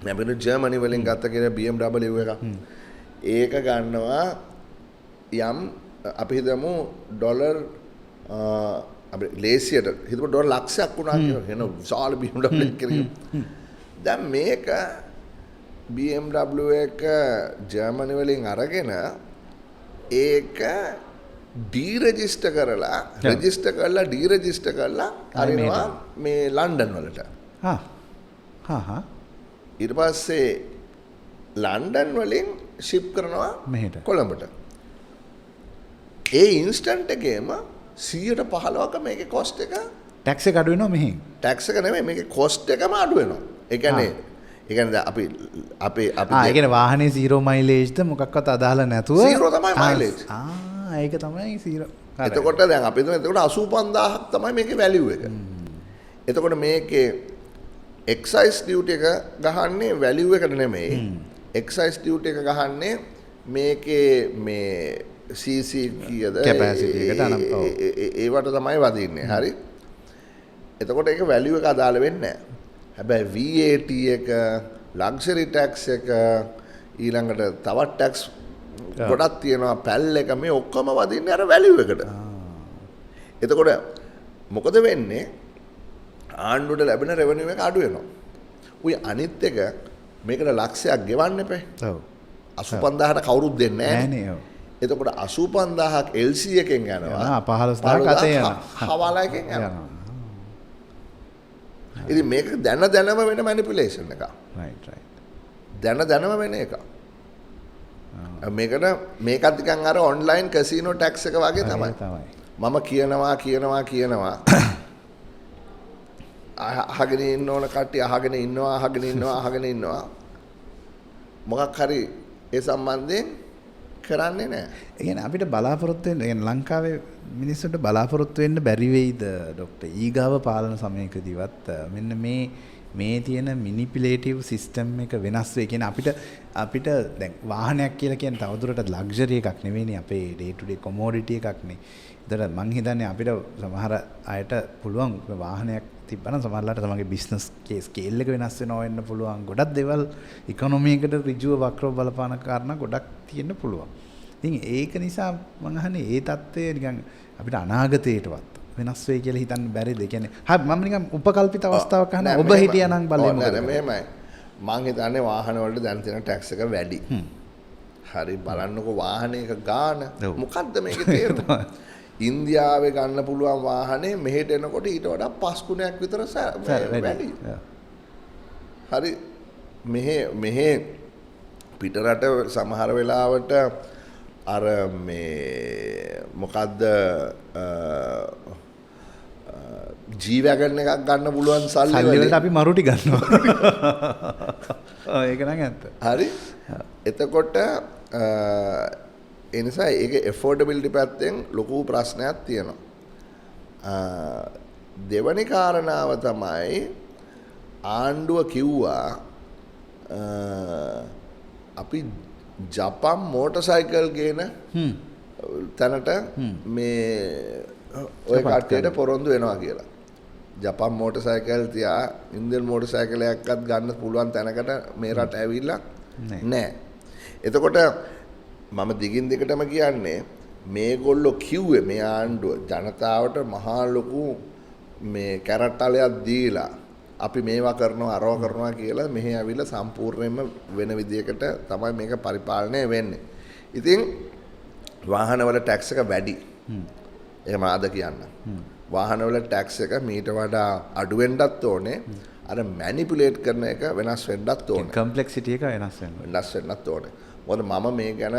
මේ අපි ජර්මනි වලින් ගත්ත කියලා BMW එකක්. ඒක ගන්නවා යම් අපි හිතමු ඩොලර් අපි ලේසියට හිතමු ඩොලර් ලක්ෂයක් වුණා කියලා. එන විශාල BMW එකක් කියලා. දැන් මේක BMW එක ජර්මනි වලින් අරගෙන ඒක ඩීරෙජිස්ටර් කරලා රෙජිස්ටර් කරලා ඩීරෙජිස්ටර් කරලා අරිනවා මේ ලන්ඩන් වලට. හා හා හා ඊට පස්සේ ලන්ඩන් වලින් ෂිප් කරනවා මෙහෙට කොළඹට. ඒ ඉන්ස්ටන්ට් එකේම 115ක මේකේ කොස්ට් එක ටැක්ස් එක අඩු වෙනවා මෙහෙන්. ටැක්ස් එක නෙමෙයි මේකේ කොස්ට් එකම අඩු වෙනවා. ඒ කියන්නේ ඒ කියන්නේ අපි අපේ අපි ඒ කියන්නේ වාහනේ 0 මයිලේජ්ද මොකක්වත් අදාළ නැතුව 0 තමයි මයිලේජ්. ඒක තමයි 0. එතකොට දැන් අපි හිතමු එතකොට 85000ක් තමයි මේකේ වැලියු එක. එතකොට මේකේ එක්සයිස් ඩියුටි එක ගහන්නේ වැලියු එකට නෙමෙයි. එක්සයිස් ඩියුටි එක ගහන්නේ මේකේ මේ CC කීයද කැපැසිටි එකට අනම් ඔව් ඒවට තමයි වදින්නේ. හරි. එතකොට ඒක වැලියු එක අදාළ වෙන්නේ නැහැ. හැබැයි VAT එක, ලක්ෂරි ටැක්ස් එක, ඊළඟට තවත් ටැක්ස් ගොඩක් තියෙනවා, පැල් එක, මේ ඔක්කොම වදින්නේ අර වැලියු එකට. එතකොට මොකද වෙන්නේ? ආණ්ඩුවට ලැබෙන රෙවෙනියු එක අඩු වෙනවා. උයි අනිත් එක මේකට ලක්ෂයක් ගෙවන්න එපා. ඔව්. 85000ට කවුරුත් දෙන්නේ නැහැ නේ. ඔව්. එතකොට 85000ක් LC එකෙන් යනවා. 15000ක් අතේ යනවා. හවාලා එකෙන් යනවා. ඉතින් මේක දැන දැනම වෙන මැනිපියුලේෂන් එකක්. Right right. දැන දැනම වෙන එකක්. මේකට මේකත් නිකන් අර ඔන්ලයින් කැසිනෝ ටැක්ස් එක වගේ තමයි. මම කියනවා කියනවා කියනවා අහගෙන ඉන්න ඕන කට්ටිය අහගෙන ඉන්නවා අහගෙන ඉන්නවා අහගෙන ඉන්නවා. මොකක් හරි ඒ සම්බන්ධයෙන් කරන්නේ නැහැ. ඒ කියන්නේ අපිට බලාපොරොත්තු වෙන්න, ඒ කියන්නේ ලංකාවේ මිනිස්සුන්ට බලාපොරොත්තු වෙන්න බැරි වෙයිද ඩොක්ටර් ඊගාව පාලන සමයකදීවත් මෙන්න මේ තියෙන මැනිපියුලේටිව් සිස්ටම් එක වෙනස් වෙයි. කියන්නේ අපිට දැන් වාහනයක් කියලා කියන්නේ තවදුරටත් ලක්ෂරි එකක් නෙවෙයිනේ, අපේ ඩේ ටු ඩේ කොමෝඩිටි එකක් නේ. ඒතර මං හිතන්නේ අපිට සමහර අයට පුළුවන් වාහනයක් තිබ්බනම් සමහරලාට තමන්ගේ බිස්නස් ස්කේල් එක වෙනස් වෙනවා වෙන්න පුළුවන්. ගොඩක් දේවල් ඉකොනොමි එකට ඍජුව වක්‍රව බලපාන කාරණා ගොඩක් තියෙන්න පුළුවන්. ඉතින් ඒක නිසා මං අහන්නේ ඒ තත්ත්වය නිකන් අපිට අනාගතේටවත් වෙනස් වෙයි කියලා හිතන්න බැරිද? ඒ කියන්නේ හරි මම නිකන් උපකල්පිත අවස්ථාවක් අහනවා. ඔබ හිටියා නම් බලේ මොකද? නෑ මෙහෙමයි. මං හිතන්නේ වාහන වලට දැන් තියෙන ටැක්ස් එක වැඩි. හරි බලන්නකෝ වාහනයක ගාන මොකද්ද මේකේ තේරුම? ඉන්දියාවේ ගන්න පුළුවන් වාහනේ මෙහෙට එනකොට ඊට වඩා 5 ගුණයක් විතර වැඩි. හරි මෙහෙ පිටරට සමහර වෙලාවට අර මේ මොකද්ද ජී වැගන් එකක් ගන්න පුළුවන් සල්ලි වලට අපි මරුටි ගන්නවා. ඔව් ඒක නම් ඇත්ත. හරි. එතකොට ඒ නිසා ඒක ඇෆෝඩබිලිටි පැත්තෙන් ලොකු ප්‍රශ්නයක් තියෙනවා. දෙවැනි කාරණාව තමයි ආණ්ඩුව කිව්වා අපි ජපන් මෝටර් සයිකල් ගේන තැනට මේ ඔය කට්ටියට පොරොන්දු වෙනවා කියලා. ජපන් මෝටර් සයිකල් තියා ඉන්දියන් මෝටර් සයිකලයක්වත් ගන්න පුළුවන් තැනකට මේ රට ඇවිල්ලා නෑ. එතකොට මම දිගින් දිගටම කියන්නේ මේගොල්ලෝ කිව්වේ මේ ආණ්ඩුව ජනතාවට මහා ලොකු මේ කැරට්ටලයක් දීලා අපි මේවා කරනවා අරවා කරනවා කියලා මෙහෙ ඇවිල්ලා සම්පූර්ණයෙන්ම වෙන විදියකට තමයි මේක පරිපාලනය වෙන්නේ. ඉතින් වාහනවල ටැක්ස් එක වැඩි. එහෙම අද කියන්න. වාහනවල ටැක්ස් එක මීට වඩා අඩු වෙන්නත් ඕනේ. අර මැනිපියුලේට් කරන එක වෙනස් වෙන්නත් ඕනේ. කම්ප්ලෙක්සිටි එක වෙනස් වෙන්න. වෙනස් වෙන්නත් ඕනේ. මොකද මම මේ ගැන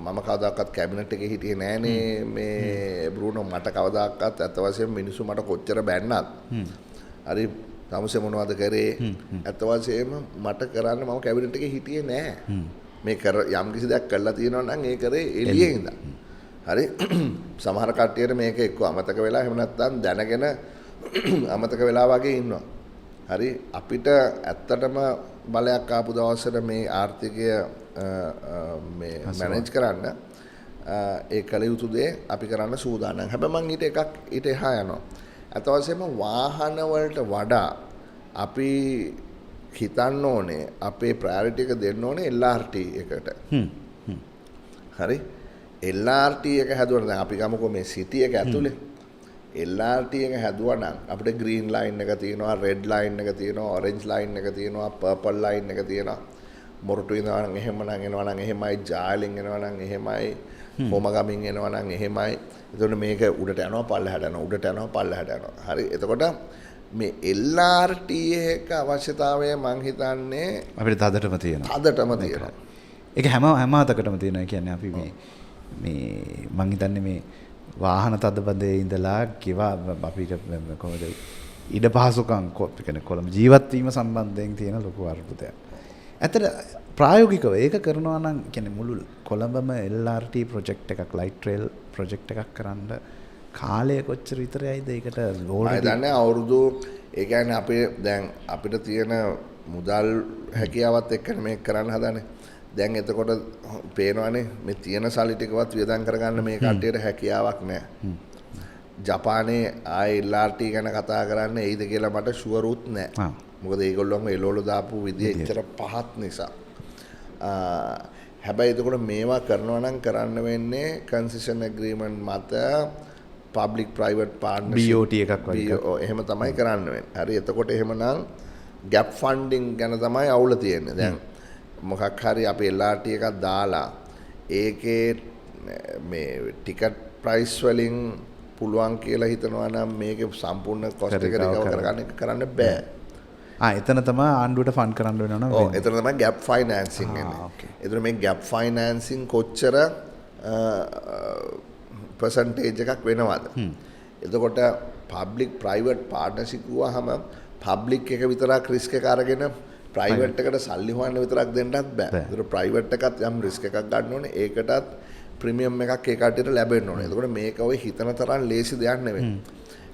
මම කවදාකවත් කැබිනට් එකේ හිටියේ නෑනේ මේ බ්‍රූනෝ. මට කවදාකවත් ඇත්ත වශයෙන්ම මිනිස්සු මට කොච්චර බැන්නත් හරි තමුසේ මොනවද කරේ ඇත්ත වශයෙන්ම මට කරන්න මම කැබිනට් එකේ හිටියේ නෑ. මේ කර යම් කිසි දෙයක් කරලා තියෙනවා නම් ඒ කරේ එළියේ ඉඳන්. හරි සමහර කට්ටියට මේක එක්ක අමතක වෙලා එහෙම නැත්නම් දැනගෙන අමතක වෙලා වගේ ඉන්නවා. හරි අපිට ඇත්තටම බලයක් ආපු දවසට මේ ආර්ථිකය මේ මැනේජ් කරන්න ඒ කළ යුතු දේ අපි කරන්න සූදානම්. හැබැයි මං ඊට එකක් ඊට එහා යනවා. අත වශයෙන්ම වාහන වලට වඩා අපි හිතන්න ඕනේ අපේ ප්‍රයොරිටි එක දෙන්න ඕනේ LRT එකට. හරි? LRT එක හැදුවා දැන් අපි ගමුකෝ මේ සිටි එක ඇතුලේ LRT එක හැදුවා නම් අපිට ග්‍රීන් ලයින් එක තියෙනවා, රෙඩ් ලයින් එක තියෙනවා, ඔරෙන්ජ් ලයින් එක තියෙනවා, පර්පල් ලයින් එක තියෙනවා. මොරටු ඉඳලා නම් එහෙම නම් එනවා නම් එහෙමයි, ජාලින් එනවා නම් එහෙමයි, කොමගමින් එනවා නම් එහෙමයි. එතකොට මේක උඩට යනවා පල්ලෙහාට යනවා, උඩට යනවා පල්ලෙහාට යනවා. හරි. එතකොට මේ LRT එක අවශ්‍යතාවය මං හිතන්නේ අපිට තදටම තියෙනවා. තදටම තියෙනවා. ඒක හැම හැම අතකටම තියෙනවා. ඒ කියන්නේ අපි මේ මේ මං හිතන්නේ මේ වාහන තදබදේ ඉඳලා කිවා අපිට කොහොමද ඉඩ පහසුකම් කියන්නේ කොළඹ ජීවත් වීම සම්බන්ධයෙන් තියෙන ලොකු අර්බුදයක්. ඇත්තට ප්‍රායෝගිකව ඒක කරනවා නම් කියන්නේ මුළු කොළඹම LRT project එකක්, ලයිට් රේල් ප්‍රොජෙක්ට් එකක් කරන්න කාලය කොච්චර විතර යයිද? ඒකට මම දන්නේ අවුරුදු, ඒ කියන්නේ අපේ දැන් අපිට තියෙන මුදල් හැකියාවත් එක්කනේ මේක කරන්න හදන්නේ. දැන් එතකොට පේනවනේ මේ තියෙන සල්ලි ටිකවත් වියදම් කරගන්න මේ කට්ටියට හැකියාවක් නැහැ. ජපානයේ ආයේ LRT ගැන කතා කරන්න එයිද කියලා මට ෂුවරුත් නැහැ. මොකද ඒගොල්ලෝම එළවලු දාපු විදිය එච්චර පහත් නිසා. හැබැයි එතකොට මේවා කරනවා නම් කරන්න වෙන්නේ කන්සෙෂන් ඇග්‍රීමන්ට් මත පබ්ලික් ප්‍රයිවට් පාර්ට්නර්ෂිප් BOT එකක් වගේ. ඔව් එහෙම තමයි කරන්න වෙන්නේ. හරි. එතකොට එහෙමනම් ගැප් ෆන්ඩින් ගැන තමයි අවුල තියෙන්නේ. දැන් මොකක් හරි අපි LRT එකක් දාලා ඒකේ මේ ටිකට් ප්‍රයිස් වලින් පුළුවන් කියලා හිතනවා නම් මේකේ සම්පූර්ණ කොස්ට් එක රිකවර් කරගන්න එක කරන්න බෑ. ආ එතන තමයි ආණ්ඩුවට ෆන්ඩ් කරන්න වෙනවා නම්. ඔව් එතන තමයි ගැප් ෆයිනෑන්සින් එන්නේ. එතන මේ ගැප් ෆයිනෑන්සින් කොච්චර පර්සන්ටේජ් එකක් වෙනවද? එතකොට පබ්ලික් ප්‍රයිවට් පාර්ට්නර්ෂිප් වුවාම පබ්ලික් එක විතරක් රිස්ක් එක අරගෙන ප්‍රයිවට් එකට සල්ලි හොයන්න විතරක් දෙන්නත් බෑ. ඒතර ප්‍රයිවට් එකත් යම් රිස්ක් එකක් ගන්න ඕනේ. ඒකටත් ප්‍රීමියම් එකක් ඒ කට්ටියට ලැබෙන්න ඕනේ. එතකොට මේක ඔය හිතන තරම් ලේසි දෙයක් නෙවෙයි.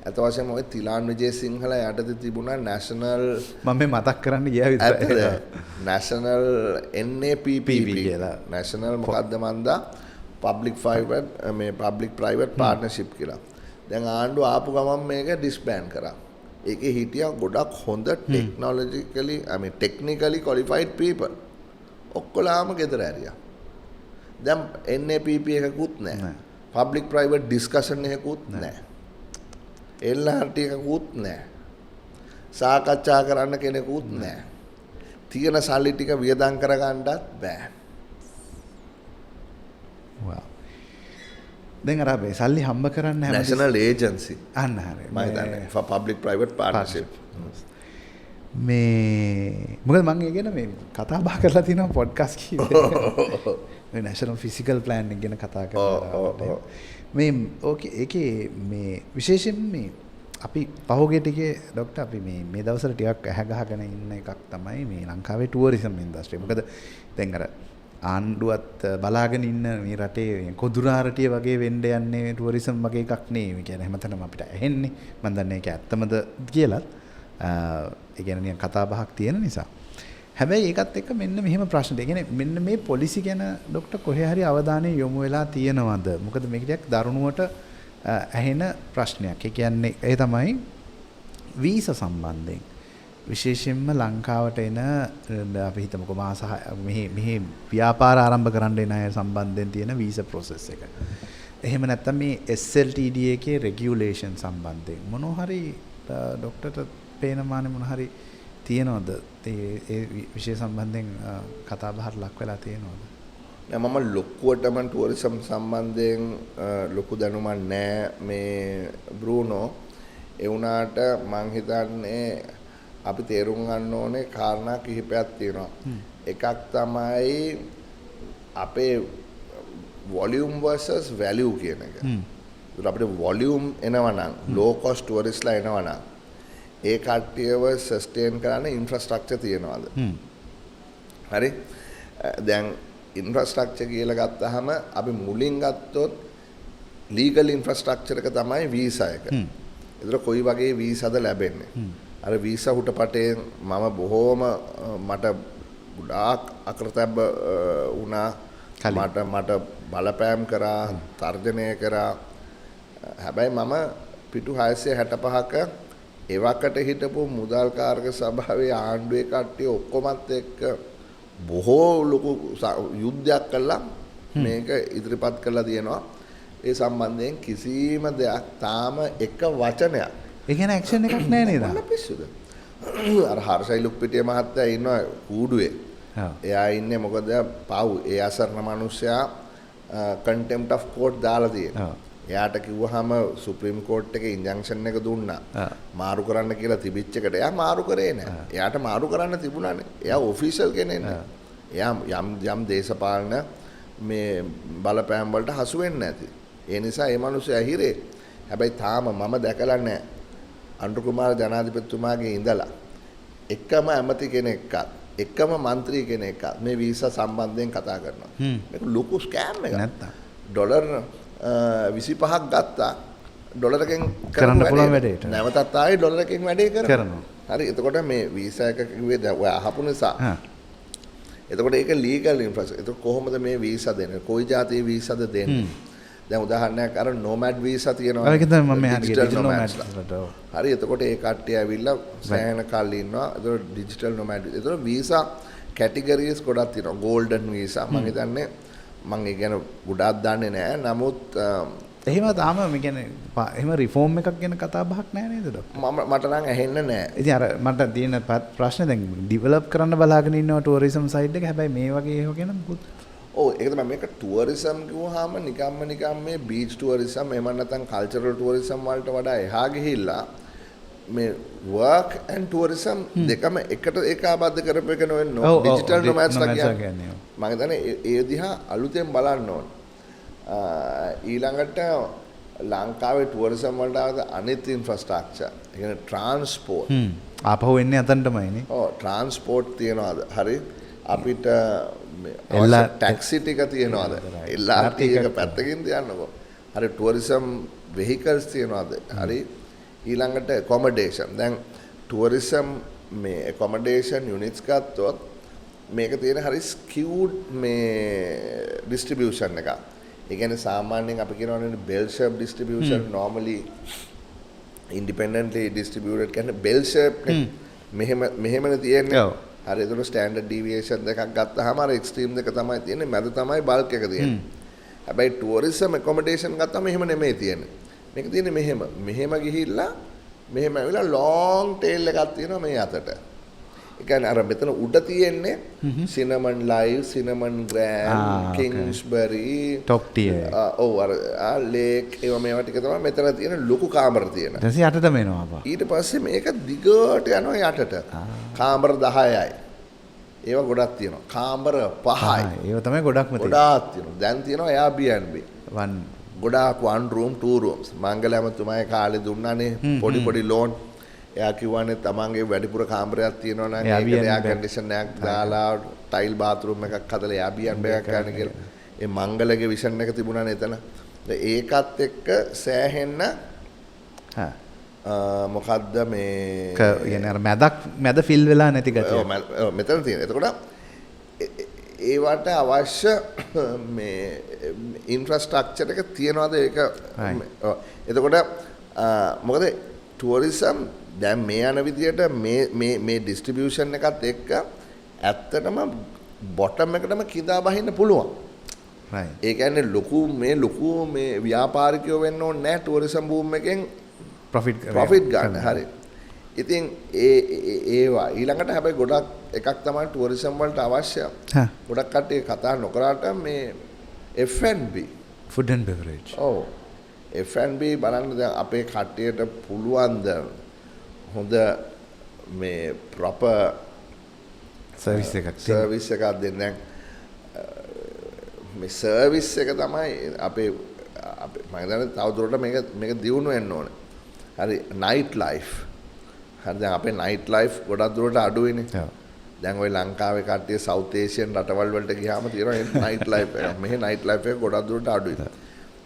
අත වශයෙන්ම ඔය තිලාන් විජේසිංහල යටතේ තිබුණා නැෂනල්, මම මේ මතක් කරන්න ගියා විතරයි. නැෂනල් NAPPP කියලා. නැෂනල් මොකද්ද මන්දා පබ්ලික් ප්‍රයිවට් මේ පබ්ලික් ප්‍රයිවට් පාර්ට්නර්ෂිප් කියලා. දැන් ආණ්ඩුව ආපු ගමන් මේක ඩිස්බෑන්ඩ් කරා. ඒකේ හිටියා ගොඩක් හොඳ technologically I mean technically qualified people. ඔක්කොලාම ගෙදර ඇරියා. දැන් NAPP එකකුත් නැහැ. පබ්ලික් ප්‍රයිවට් ඩිස්කෂන් එකකුත් නැහැ. LRT එකකුත් නැහැ. සාකච්ඡා කරන්න කෙනෙකුත් නැහැ. තියෙන සල්ලි ටික වියදම් කරගන්නත් බෑ. වාව්. දැන් අර අපේ සල්ලි හම්බ කරන්න හැම නැෂනල් ඒජන්සි අන්න හරි. මම හිතන්නේ for public private partnership. මේ මොකද මම ඒ ගැන මේ කතා බහ කරලා තිනවා පොඩ්කාස්ට් කීපයක්. මේ නැෂනල් ෆිසිකල් ප්ලෑන් එක ගැන කතා කරලා. මේ ඕකේ ඒකේ මේ විශේෂයෙන්ම මේ අපි පහුගිය ටිකේ ඩොක්ටර් අපි මේ මේ දවස්වල ටිකක් ඇහැ ගහගෙන ඉන්න එකක් තමයි මේ ලංකාවේ ටුවරිසම් ඉන්ඩස්ට්‍රිය. මොකද දැන් අර ආණ්ඩුවත් බලාගෙන ඉන්න මේ රටේ කොදුරාරටිය වගේ වෙන්න යන්නේ ටුවරිසම් වගේ එකක් නෙවෙයි. ඒ කියන්නේ හැමතැනම අපිට ඇහෙන්නේ. මම දන්නේ ඒක ඇත්තමද කියලත්. ඒ කියන්නේ නිකන් කතා බහක් තියෙන නිසා. හැබැයි ඒකත් එක්ක මෙන්න මෙහෙම ප්‍රශ්න. ඒ කියන්නේ මෙන්න මේ පොලිසි ගැන ඩොක්ටර් කොහේ හරි අවධානය යොමු වෙලා තියෙනවද? මොකද මේක ටිකක් දරුණුවට ඇහෙන ප්‍රශ්නයක්. ඒ කියන්නේ ඒ තමයි වීසා සම්බන්ධයෙන්. විශේෂයෙන්ම ලංකාවට එන අපි හිතමුකෝ මාස මෙහි ව්‍යාපාර ආරම්භ කරන්න එන අය සම්බන්ධයෙන් තියෙන වීසා ප්‍රොසෙස් එක. එහෙම නැත්නම් මේ SLTD එකේ රෙගියුලේෂන් සම්බන්ධයෙන් මොනවා හරි ඩොක්ටර්ට පේන මානේ මොන හරි තියෙනවද? ඒ ඒ විෂය සම්බන්ධයෙන් කතා බහට ලක් වෙලා තියෙනවද? නෑ, මම ලොකුවටම ටුවරිසම් සම්බන්ධයෙන් ලොකු දැනුමක් නෑ මේ බ්‍රූනෝ. ඒ වුණාට මං හිතන්නේ අපි තේරුම් ගන්න ඕනේ කාරණා කිහිපයක් තියෙනවා. එකක් තමයි අපේ වොලියුම් versus value කියන එක. ඒත් අපිට වොලියුම් එනවා නම්, ලෝ කොස්ට් ටුවරිස්ට්ලා එනවා නම් ඒ කට්ටියව සස්ටේන් කරන්න ඉන්ෆ්‍රාස්ට්‍රක්චර් තියෙනවද? හරි. දැන් ඉන්ෆ්‍රාස්ට්‍රක්චර් කියලා ගත්තාම අපි මුලින් ගත්තොත් ලීගල් ඉන්ෆ්‍රාස්ට්‍රක්චර් එක තමයි වීසා එක. ඒතර කොයි වගේ වීසාද ලැබෙන්නේ? අර වීසා හුටපටේ මම බොහෝම මට ගොඩාක් අකරතැබ්බ වුණා. මට මට බලපෑම් කරා, තර්ජනය කරා. හැබැයි මම පිටු 665ක එවකට හිටපු මුදල් කාරක සභාවේ ආණ්ඩුවේ කට්ටිය ඔක්කොමත් එක්ක බොහෝ ලොකු යුද්ධයක් කළා මේක ඉදිරිපත් කරලා තියෙනවා. ඒ සම්බන්ධයෙන් කිසිම දෙයක් තාම එක වචනයක්. ඒ කියන්නේ ඇක්ෂන් එකක් නෑ නේද? මොන පිස්සුද? අර හර්ෂයි ලුක්පිටිය මහත්තයා ඉන්නවා කූඩුවේ. එයා ඉන්නේ මොකද පව් ඒ අසරණ මිනිස්සයා කන්ටෙම්ප්ට් ඔෆ් කෝට් දාලා තියෙනවා. එයාට කිව්වහම සුප්‍රීම කෝට් එකේ ඉන්ජන්ක්ෂන් එක දුන්නා. මාරු කරන්න කියලා තිබිච්ච එකට එයා මාරු කරේ නෑ. එයාට මාරු කරන්න තිබුණානේ. එයා ඔෆිෂල් කෙනෙක් නේ. එයා යම් යම් දේශපාලන මේ බලපෑම් වලට හසු වෙන්නේ නැති. ඒ නිසා ඒ මිනිස්සයා හිරේ. හැබැයි තාම මම දැකලා නෑ. අනුර කුමාර ජනාධිපතිතුමාගේ ඉඳලා එකම ඇමති කෙනෙක්වත් එකම මන්ත්‍රී කෙනෙක්වත් මේ වීසා සම්බන්ධයෙන් කතා කරනවා. මේක ලොකු ස්කෑම් එකක්. නැත්තම් ඩොලර් 25ක් ගත්තා ඩොලරකින් කරන්න පුළුවන් වැඩේට. නැවතත් ආයේ ඩොලරකින් වැඩේ කරනවා. හරි, එතකොට මේ වීසා එක කිව්වේ දැන් ඔය අහපු නිසා. එතකොට ඒක ලීගල් ඉන්ෆ්‍රාස්ට්‍රක්චර්. එතකොට කොහොමද මේ වීසා දෙන්නේ? කොයි ජාතියේ වීසාද දෙන්නේ? දැන් උදාහරණයක් අර නොමැඩ් වීසා තියෙනවා. ඒක තමයි මම මෙහාට ගියේ ඩිජිටල් නොමැඩ්ස්ලට. හරි, එතකොට ඒ කට්ටිය ඇවිල්ලා සෑහෙන කල් ඉන්නවා. එතකොට ඩිජිටල් නොමැඩ්. එතකොට වීසා කැටගරිස් ගොඩක් තියෙනවා. ගෝල්ඩන් වීසා මම හිතන්නේ මම ඒ ගැන ගොඩාක් දන්නේ නෑ. නමුත් එහෙම තාම මේ කියන්නේ එහෙම රිෆෝම් එකක් ගැන කතා බහක් නෑ නේද ඩොක්ටර්? මම මට නම් ඇහෙන්න නෑ. ඉතින් අර මට තියෙන ප්‍රශ්නේ දැන් ඩෙවලොප් කරන්න බලාගෙන ඉන්නවා ටුවරිසම් සයිඩ් එක. හැබැයි මේ වගේ ඒවා ගැන මොකුත්. ඔව්, ඒක තමයි. මේක ටුවරිසම් කිව්වහම නිකම්ම නිකම් මේ බීච් ටුවරිසම් එහෙම නැත්නම් කල්චරල් ටුවරිසම් වලට වඩා එහා ගිහිල්ලා මේ වර්ක් ඇන්ඩ් ටුවරිසම් දෙකම එකට ඒකාබද්ධ කරපු එක නෙවෙයි ඩිජිටල් නොමැඩ්ස්ලා කියන්නේ. මම හිතන්නේ ඒ දිහා අලුතෙන් බලන්න ඕන. ඊළඟට ලංකාවේ ටුවරිසම් වලට ආවද අනිත් ඉන්ෆ්‍රාස්ට්‍රක්චර්. ඒ කියන්නේ ට්‍රාන්ස්පෝර්ට්. ආපහු එන්නේ අතනටමයිනේ. ඔව්, ට්‍රාන්ස්පෝර්ට් තියනවාද? හරි. අපිට ටැක්සි ටික තියනවාද? LRT එක පැත්තකින් තියන්නකෝ. හරි, ටුවරිසම් වෙහිකල්ස් තියනවාද? හරි. ඊළඟට ඇකොමඩේෂන්. දැන් ටුවරිසම් මේ ඇකොමඩේෂන් යුනිට්ස් ගත්තොත් මේක තියෙන හරි ස්කියුඩ් මේ ඩිස්ට්‍රිබියුෂන් එකක්. ඒ කියන්නේ සාමාන්‍යයෙන් අපි කියනවනේ bell shape distribution, normally independently distributed කියන්නේ බෙල් ෂේප් නේ. මෙහෙම මෙහෙමනේ තියෙන්නේ. හරි, ඒතකොට ස්ටෑන්ඩඩ් ඩීවියේෂන් දෙකක් ගත්තාම අර එක්ස්ට්‍රීම් දෙක තමයි තියෙන්නේ, මැද තමයි බල්ක් එක තියෙන්නේ. හැබැයි ටුවරිසම් ඇකොමඩේෂන් ගත්තාම එහෙම නෙමෙයි තියෙන්නේ. මේක තියෙන්නේ මෙහෙම. මෙහෙම ගිහිල්ලා මෙහෙම ඇවිල්ලා ලොං ටේල් එකක් තියෙනවා මේ අතට. ඒ කියන්නේ අර මෙතන උඩ තියෙන්නේ cinnamon live, cinnamon grand, Kingsbury, top tier. ඔව්, අර ලේක් ඒවා මේවා ටික තමයි මෙතන තියෙන ලොකු කාමර තියෙන. ඊට පස්සේ යටටම එනවා අපා. ඊට පස්සේ මේක දිගට යනවා යටට. කාමර 10යි. ඒවා ගොඩක් තියෙනවා. කාමර 5යි. ඒවා තමයි ගොඩක්ම තියෙන්නේ. ගොඩාක් තියෙනවා. දැන් තියෙනවා Airbnb. ගොඩාක් 1 room 2 rooms. මංගල ඇමතුමාගේ කාලේ දුන්නානේ පොඩි පොඩි ලෝන්. එයා කිව්වනේ තමන්ගේ වැඩිපුර කාමරයක් තියෙනවා නම් ඒකට එයා කන්ඩිෂන් එකක් දාලා ටයිල් බාත්රූම් එකක් හදලා Airbnb එකක් ගන්න කියලා. ඒ මංගලගේ විෂන් එක තිබුණානේ එතන. ඒකත් එක්ක සෑහෙන්න මොකද්ද මේ කියන්නේ අර මැදක් මැද ෆිල් වෙලා නැති ගතිය. ඔව්, මෙතන තියෙන. එතකොට ඒවට අවශ්‍ය මේ ඉන්ෆ්‍රාස්ට්‍රක්චර් එක තියනවාද ඒක? එතකොට මොකද ටුවරිසම් දැන් මේ යන විදියට මේ මේ මේ ඩිස්ට්‍රිබියුෂන් එකත් එක්ක ඇත්තටම බොටම් එකටම කිඳා බහින්න පුළුවන්. ඒ කියන්නේ ලොකු මේ ලොකු මේ ව්‍යාපාරිකයෝ වෙන්න ඕනේ නෑ ටුවරිසම් බූම් එකෙන් ප්‍රොෆිට් ගන්න. හරි. ඉතින් ඒ ඒවා ඊළඟට හැබැයි ගොඩක් එකක් තමයි ටුවරිසම් වලට අවශ්‍ය. ගොඩක් කට්ටිය කතා නොකරාට මේ F&B, food and beverage. ඔව්, F&B බලන්න දැන් අපේ කට්ටියට පුළුවන් ද හොඳ මේ ප්‍රොපර් සර්විස් එකක් සර්විස් එකක් දෙන්න. දැන් මේ සර්විස් එක තමයි අපේ අපේ මම හිතන්නේ තවදුරටත් මේක මේක දියුණු වෙන්න ඕනේ. හරි, නයිට් ලයිෆ්. හරි, දැන් අපේ නයිට් ලයිෆ් ගොඩක් දුරට අඩුයිනේ. දැන් ඔය ලංකාවේ කට්ටිය සවුත් ඒෂියන් රටවල් වලට ගියාම තියෙනවා නයිට් ලයිෆ් එක. මෙහෙ නයිට් ලයිෆ් එක ගොඩක් දුරට අඩුයි.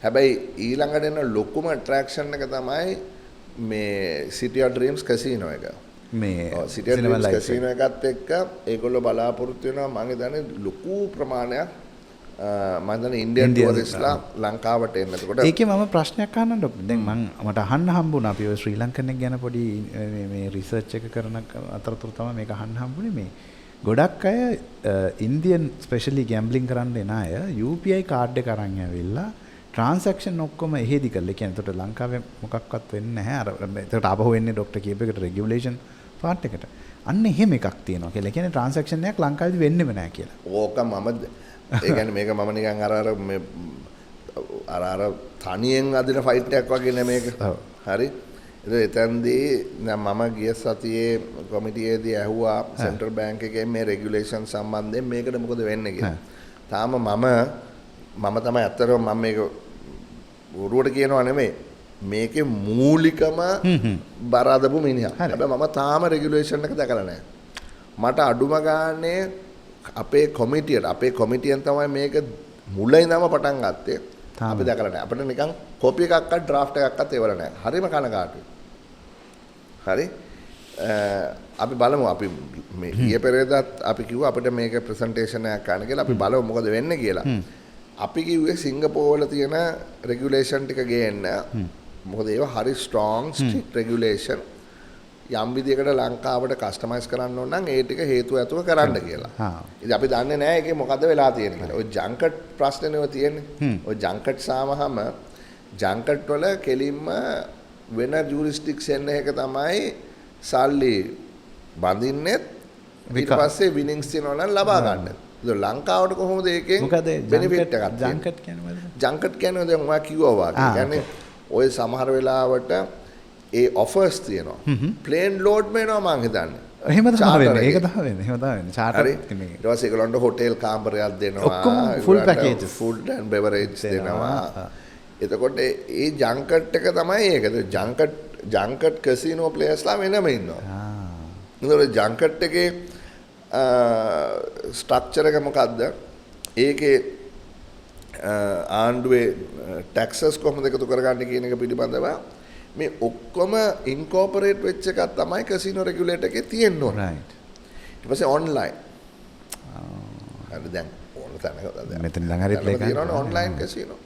හැබැයි ඊළඟට එන ලොකුම ඇට්‍රැක්ෂන් එක තමයි මේ City of Dreams casino එක. මේ City of Dreams casino එකත් එක්ක ඒගොල්ලෝ බලාපොරොත්තු වෙනවා මං හිතන්නේ ලොකු ප්‍රමාණයක් මම හිතන්නේ ඉන්දියන් ටුවරිස්ට්ලා ලංකාවට එන්න. එතකොට ඒකේ මම ප්‍රශ්නයක් අහන්න ඩොක්ටර්. දැන් මං මට අහන්න හම්බුණා අපි ඔය ශ්‍රී ලංකන් එක ගැන පොඩි මේ රිසර්ච් එක කරන අතරතුර තමයි මේක අහන්න හම්බුනේ. මේ ගොඩක් අය ඉන්දියන් ස්පෙෂලි ගැම්බ්ලින් කරන්න එන අය UPI card එක අරන් ඇවිල්ලා ට්‍රාන්සැක්ෂන් ඔක්කොම එහෙදි කරලා. ඒ කියන්නේ එතකොට ලංකාවේ මොකක්වත් වෙන්නේ නැහැ. අර එතකොට ආපහු එන්නේ ඩොක්ටර් කියපු එකට රෙගියුලේෂන් පාර්ට් එකට. අන්න එහෙම එකක් තියෙනවා කියලා. ඒ කියන්නේ ට්‍රාන්සැක්ෂන් එකක් ලංකාවේදී වෙන්නෙම නැහැ කියලා. ඕක මම ඒ කියන්නේ මේක මම නිකන් අර අර මේ අර අර තනියෙන් අදින ෆයිට් එකක් වගේ නේ මේක. හරි. එතෙන්දී දැන් මම ගිය සතියේ කොමිටියේදී ඇහුවා සෙන්ට්‍රල් බැංක් එකෙන් මේ රෙගියුලේෂන් සම්බන්ධයෙන් මේකට මොකද වෙන්නේ කියලා. තාම මම මම තමයි ඇත්තටම මම මේක බොරුවට කියනවා නෙමෙයි. මේකේ මූලිකම බර අදපු මිනිහා. හැබැයි මම තාම රෙගියුලේෂන් එක දැකලා නැහැ. මට අඩුම ගානේ අපේ කොමිටියට අපේ කොමිටියෙන් තමයි මේක මුල ඉඳන්ම පටන් ගත්තේ. අපි දැකලා නැහැ. අපිට නිකන් කොපි එකක්වත් ඩ්‍රාෆ්ට් එකක්වත් එවලා නැහැ. හරිම කනගාටුයි. හරි. අපි බලමු අපි මේ ඊයේ පෙරේදත් අපි කිව්වා අපිට මේක ප්‍රසන්ටේෂන් එකක් ගන්න කියලා. අපි බලමු මොකද වෙන්නේ කියලා. අපි කිව්වේ සිංගප්පූර් වල තියෙන රෙගියුලේෂන් ටික ගේන්න. මොකද ඒවා හරි ස්ට්‍රෝං ස්ට්‍රික්ට් රෙගියුලේෂන්. යම් විදියකට ලංකාවට කස්ටමයිස් කරන්න ඕන නම් ඒ ටික හේතු ඇතුව කරන්න කියලා. ඉතින් අපි දන්නේ නැහැ ඒකේ මොකද වෙලා තියෙන්නේ කියලා. ඔය ජංකට් ප්‍රශ්නේනේ ඔය තියෙන්නේ. ඔය ජංකට් සාමහම ජංකට් වල කෙලින්ම වෙන ජූරිස්ඩික්ෂන් එකක තමයි සල්ලි බඳින්නෙත් ඊට පස්සේ විනිංස් තියෙනවා නම් ලබා ගන්න. ඒක ලංකාවට කොහොමද ඒකෙන් බෙනිෆිට් එකක් තියෙන්නේ? ජංකට් කියන්නේ මොකද? ජංකට් කියන්නේ දැන් ඔයා කිව්වා වගේ. කියන්නේ ඔය සමහර වෙලාවට ඒ ඔෆර්ස් තියෙනවා. ප්ලේන් ලෝඩ් වෙනවා මං හිතන්නේ. එහෙම තමයි වෙන්නේ. ඒක තමයි වෙන්නේ. එහෙම තමයි වෙන්නේ. චාටර් නේ. ඊට පස්සේ ඒගොල්ලන්ට හොටෙල් කාමරයක් දෙනවා. ඔක්කොම full packages. Food and beverage දෙනවා. එතකොට ඒ ජංකට් එක තමයි ඒක. ජංකට් කසිනෝ ප්ලේයර්ස්ලා වෙනම ඉන්නවා. එතකොට ජංකට් එකේ ස්ට්‍රක්චර් එක මොකද්ද? ඒකේ ආණ්ඩුවේ ටැක්සස් කොහොමද එකතු කරගන්නේ කියන එක පිළිබඳව මේ ඔක්කොම ඉන්කෝපරේට් වෙච්ච එකක් තමයි කසිනෝ රෙගියුලේටර් එකේ තියෙන්න ඕන. රයිට්. ඊට පස්සේ ඔන්ලයින්. හරි දැන් ඕන තැනක දැන් මෙතන ඉඳන් හරි ප්ලේ කරන්න තියෙනවනේ ඔන්ලයින් කසිනෝ.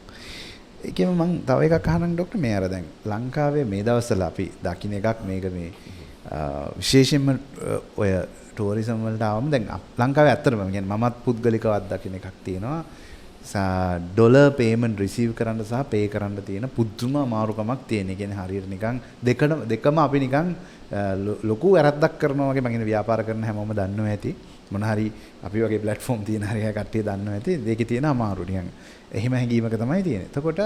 ඒකෙම මං තව එකක් අහනම් ඩොක්ටර්, මේ අර දැන් ලංකාවේ මේ දවස්වල අපි දකින්න එකක් මේක මේ විශේෂයෙන්ම ඔය ටුවරිසම් වලට ආවම දැන් ලංකාවේ ඇත්තටම කියන්නේ මමත් පුද්ගලිකව අත්දකින්න එකක් තියෙනවා. ඩොලර් පේමන්ට් රිසීව් කරන්න සහ පේ කරන්න තියෙන පුදුම අමාරුකමක් තියෙන. ඒ කියන්නේ හරියට නිකන් දෙකම අපි නිකන් ලොකු වැරද්දක් කරනවා වගේ. මං කියන්නේ ව්‍යාපාර කරන හැමෝම දන්නවා ඇති. මොන හරි අපි වගේ ප්ලැට්ෆෝම් තියෙන හරි කට්ටිය දන්නවා ඇති. ඒකේ තියෙන අමාරු නිකන් එහෙම හැඟීමක තමයි තියෙන්නේ. එතකොට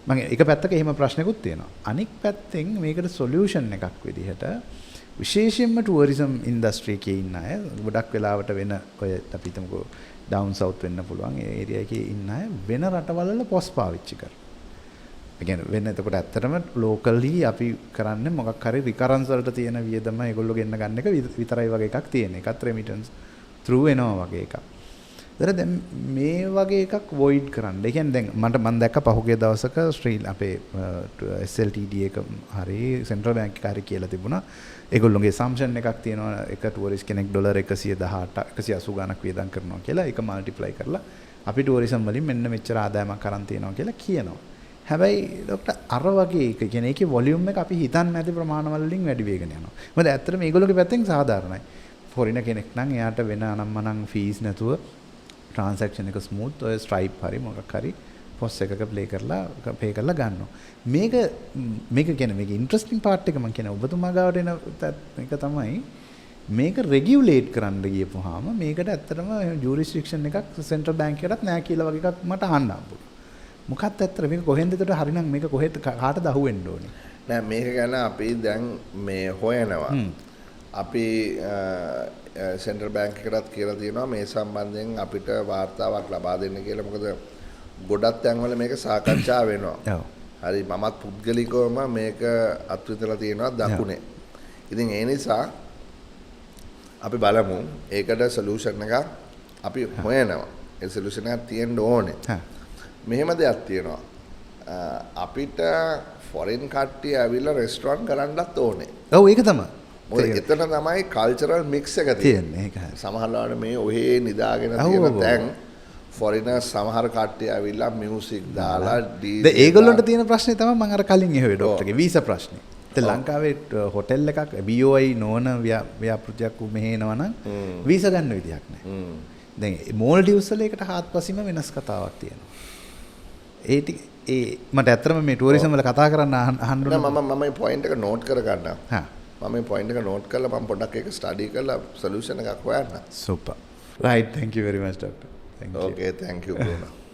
මං එක පැත්තක එහෙම ප්‍රශ්නකුත් තියෙනවා. අනික් පැත්තෙන් මේකට සොලියුෂන් එකක් විදිහට විශේෂයෙන්ම ටුවරිසම් ඉන්ඩස්ට්‍රි එකේ ඉන්න අය ගොඩක් වෙලාවට වෙන ඔය අපි හිතමුකෝ ඩවුන් සවුත් වෙන්න පුළුවන් ඒ ඒරියා එකේ ඉන්න අය වෙන රටවල් වල පොස් පාවිච්චි කරනවා. ඒ කියන්නේ වෙන එතකොට ඇත්තටම ලෝකලි අපි කරන්නේ මොකක් හරි රිකරන්ස් වලට තියෙන වියදම ඒගොල්ලෝ ගෙන්න ගන්න එක විතරයි වගේ එකක් තියෙන. ඒකත් රෙමිටන්ස් ත්‍රූ වෙනවා වගේ එකක්. ඒතර දැන් මේ වගේ එකක් වොයිඩ් කරන්න. ඒ කියන්නේ දැන් මම දැක්ක පහුගිය දවසක ශ්‍රී අපේ SLTD එක හරි සෙන්ට්‍රල් බැංක් එක හරි කියලා තිබුණා. ඒගොල්ලෝගේ ඇසම්ප්ෂන් එකක් තියෙනවා එක ටුවරිස්ට් කෙනෙක් ඩොලර් 118 180 ගණක් වියදම් කරනවා කියලා. ඒක මල්ටිප්ලයි කරලා අපි ටුවරිසම් වලින් මෙන්න මෙච්චර ආදායමක් අරන් තියෙනවා කියලා කියනවා. හැබැයි ඩොක්ටර් අර වගේ එක කියන්නේ ඒකේ වොලියුම් එක අපි හිතන්නේ නැති ප්‍රමාණවල වලින් වැඩි වෙගෙන යනවා. මොකද ඇත්තටම මේගොල්ලෝගේ පැත්තෙන් සාධාරණයි. ෆොරිනර් කෙනෙක් නම් එයාට වෙන අනම්මනම් ෆීස් නැතුව ට්‍රාන්සැක්ෂන් එක ස්මූත් ඔය ස්ට්‍රයිප් හරි මොකක් හරි පොස් එකක ප්ලේ කරලා පේ කරලා ගන්නවා. මේක මේක කියන්නේ මේක ඉන්ටරෙස්ටිං පාර්ට් එක මම කියන්නේ ඔබතුමා ගාවට එන එක තමයි මේක රෙගියුලේට් කරන්න ගියපුවාම මේකට ඇත්තටම ජූරිස්ඩික්ෂන් එකක් සෙන්ට්‍රල් බැංක් එකටත් නෑ කියලා වගේ එකක් මට අහන්න හම්බුණා. මොකක්ද ඇත්තට මේක කොහෙන්ද එතකොට හරිනම් මේක කොහෙද කාටද අහුවෙන්න ඕනේ? නෑ මේක ගැන අපි දැන් මේ හොයනවා. අපි සෙන්ට්‍රල් බැංක් එකටත් කියලා තියෙනවා මේ සම්බන්ධයෙන් අපිට වාර්තාවක් ලබා දෙන්න කියලා. මොකද ගොඩක් තැන්වල මේක සාකච්ඡා වෙනවා. හරි මමත් පුද්ගලිකවම මේක අත්විඳලා තියෙනවා දකුණේ. ඉතින් ඒ නිසා අපි බලමු ඒකට සොලියුෂන් එකක් අපි හොයනවා. ඒ සොලියුෂන් එකක් තියෙන්න ඕනේ. මෙහෙම දෙයක් තියෙනවා. අපිට ෆොරින් කට්ටිය ඇවිල්ලා රෙස්ටොරන්ට් කරන්නත් ඕනේ. ඔව් ඒක තමයි. මොකද එතන තමයි කල්චරල් මික්ස් එක තියෙන්නේ. ඒක හරි. සමහර වෙලාවට මේ ඔහේ නිදාගෙන තියෙන තැන් ෆොරිනර්ස් සමහර කට්ටිය ඇවිල්ලා මියුසික් දාලා DJ දැන් ඒගොල්ලන්ට තියෙන ප්‍රශ්නේ තමයි මම අර කලින් ඇහුවේ ඩොක්ටර්ගේ වීසා ප්‍රශ්නේ. දැන් ලංකාවේ හොටෙල් එකක් BOI නොවන ව්‍යාපෘතියක් මෙහෙ එනවා නම් වීසා ගන්න විදිහක් නැහැ. දැන් මෝල්ඩිව්ස් වල ඒකට හාත්පසින්ම වෙනස් කතාවක් තියෙනවා. ඒ ටික ඒ මට ඇත්තටම මේ ටුවරිසම් වල කතා කරන්න අහන්න ඕන. මම මම මේ පොයින්ට් එක නෝට් කරගන්නම්. හා මම මේ පොයින්ට් එක නෝට් කරලා මම පොඩ්ඩක් ඒක ස්ටඩි කරලා සොලියුෂන් එකක් හොයන්න. Super. Right, thank you very much, doctor. Thank you. Okay, thank you, Bruna.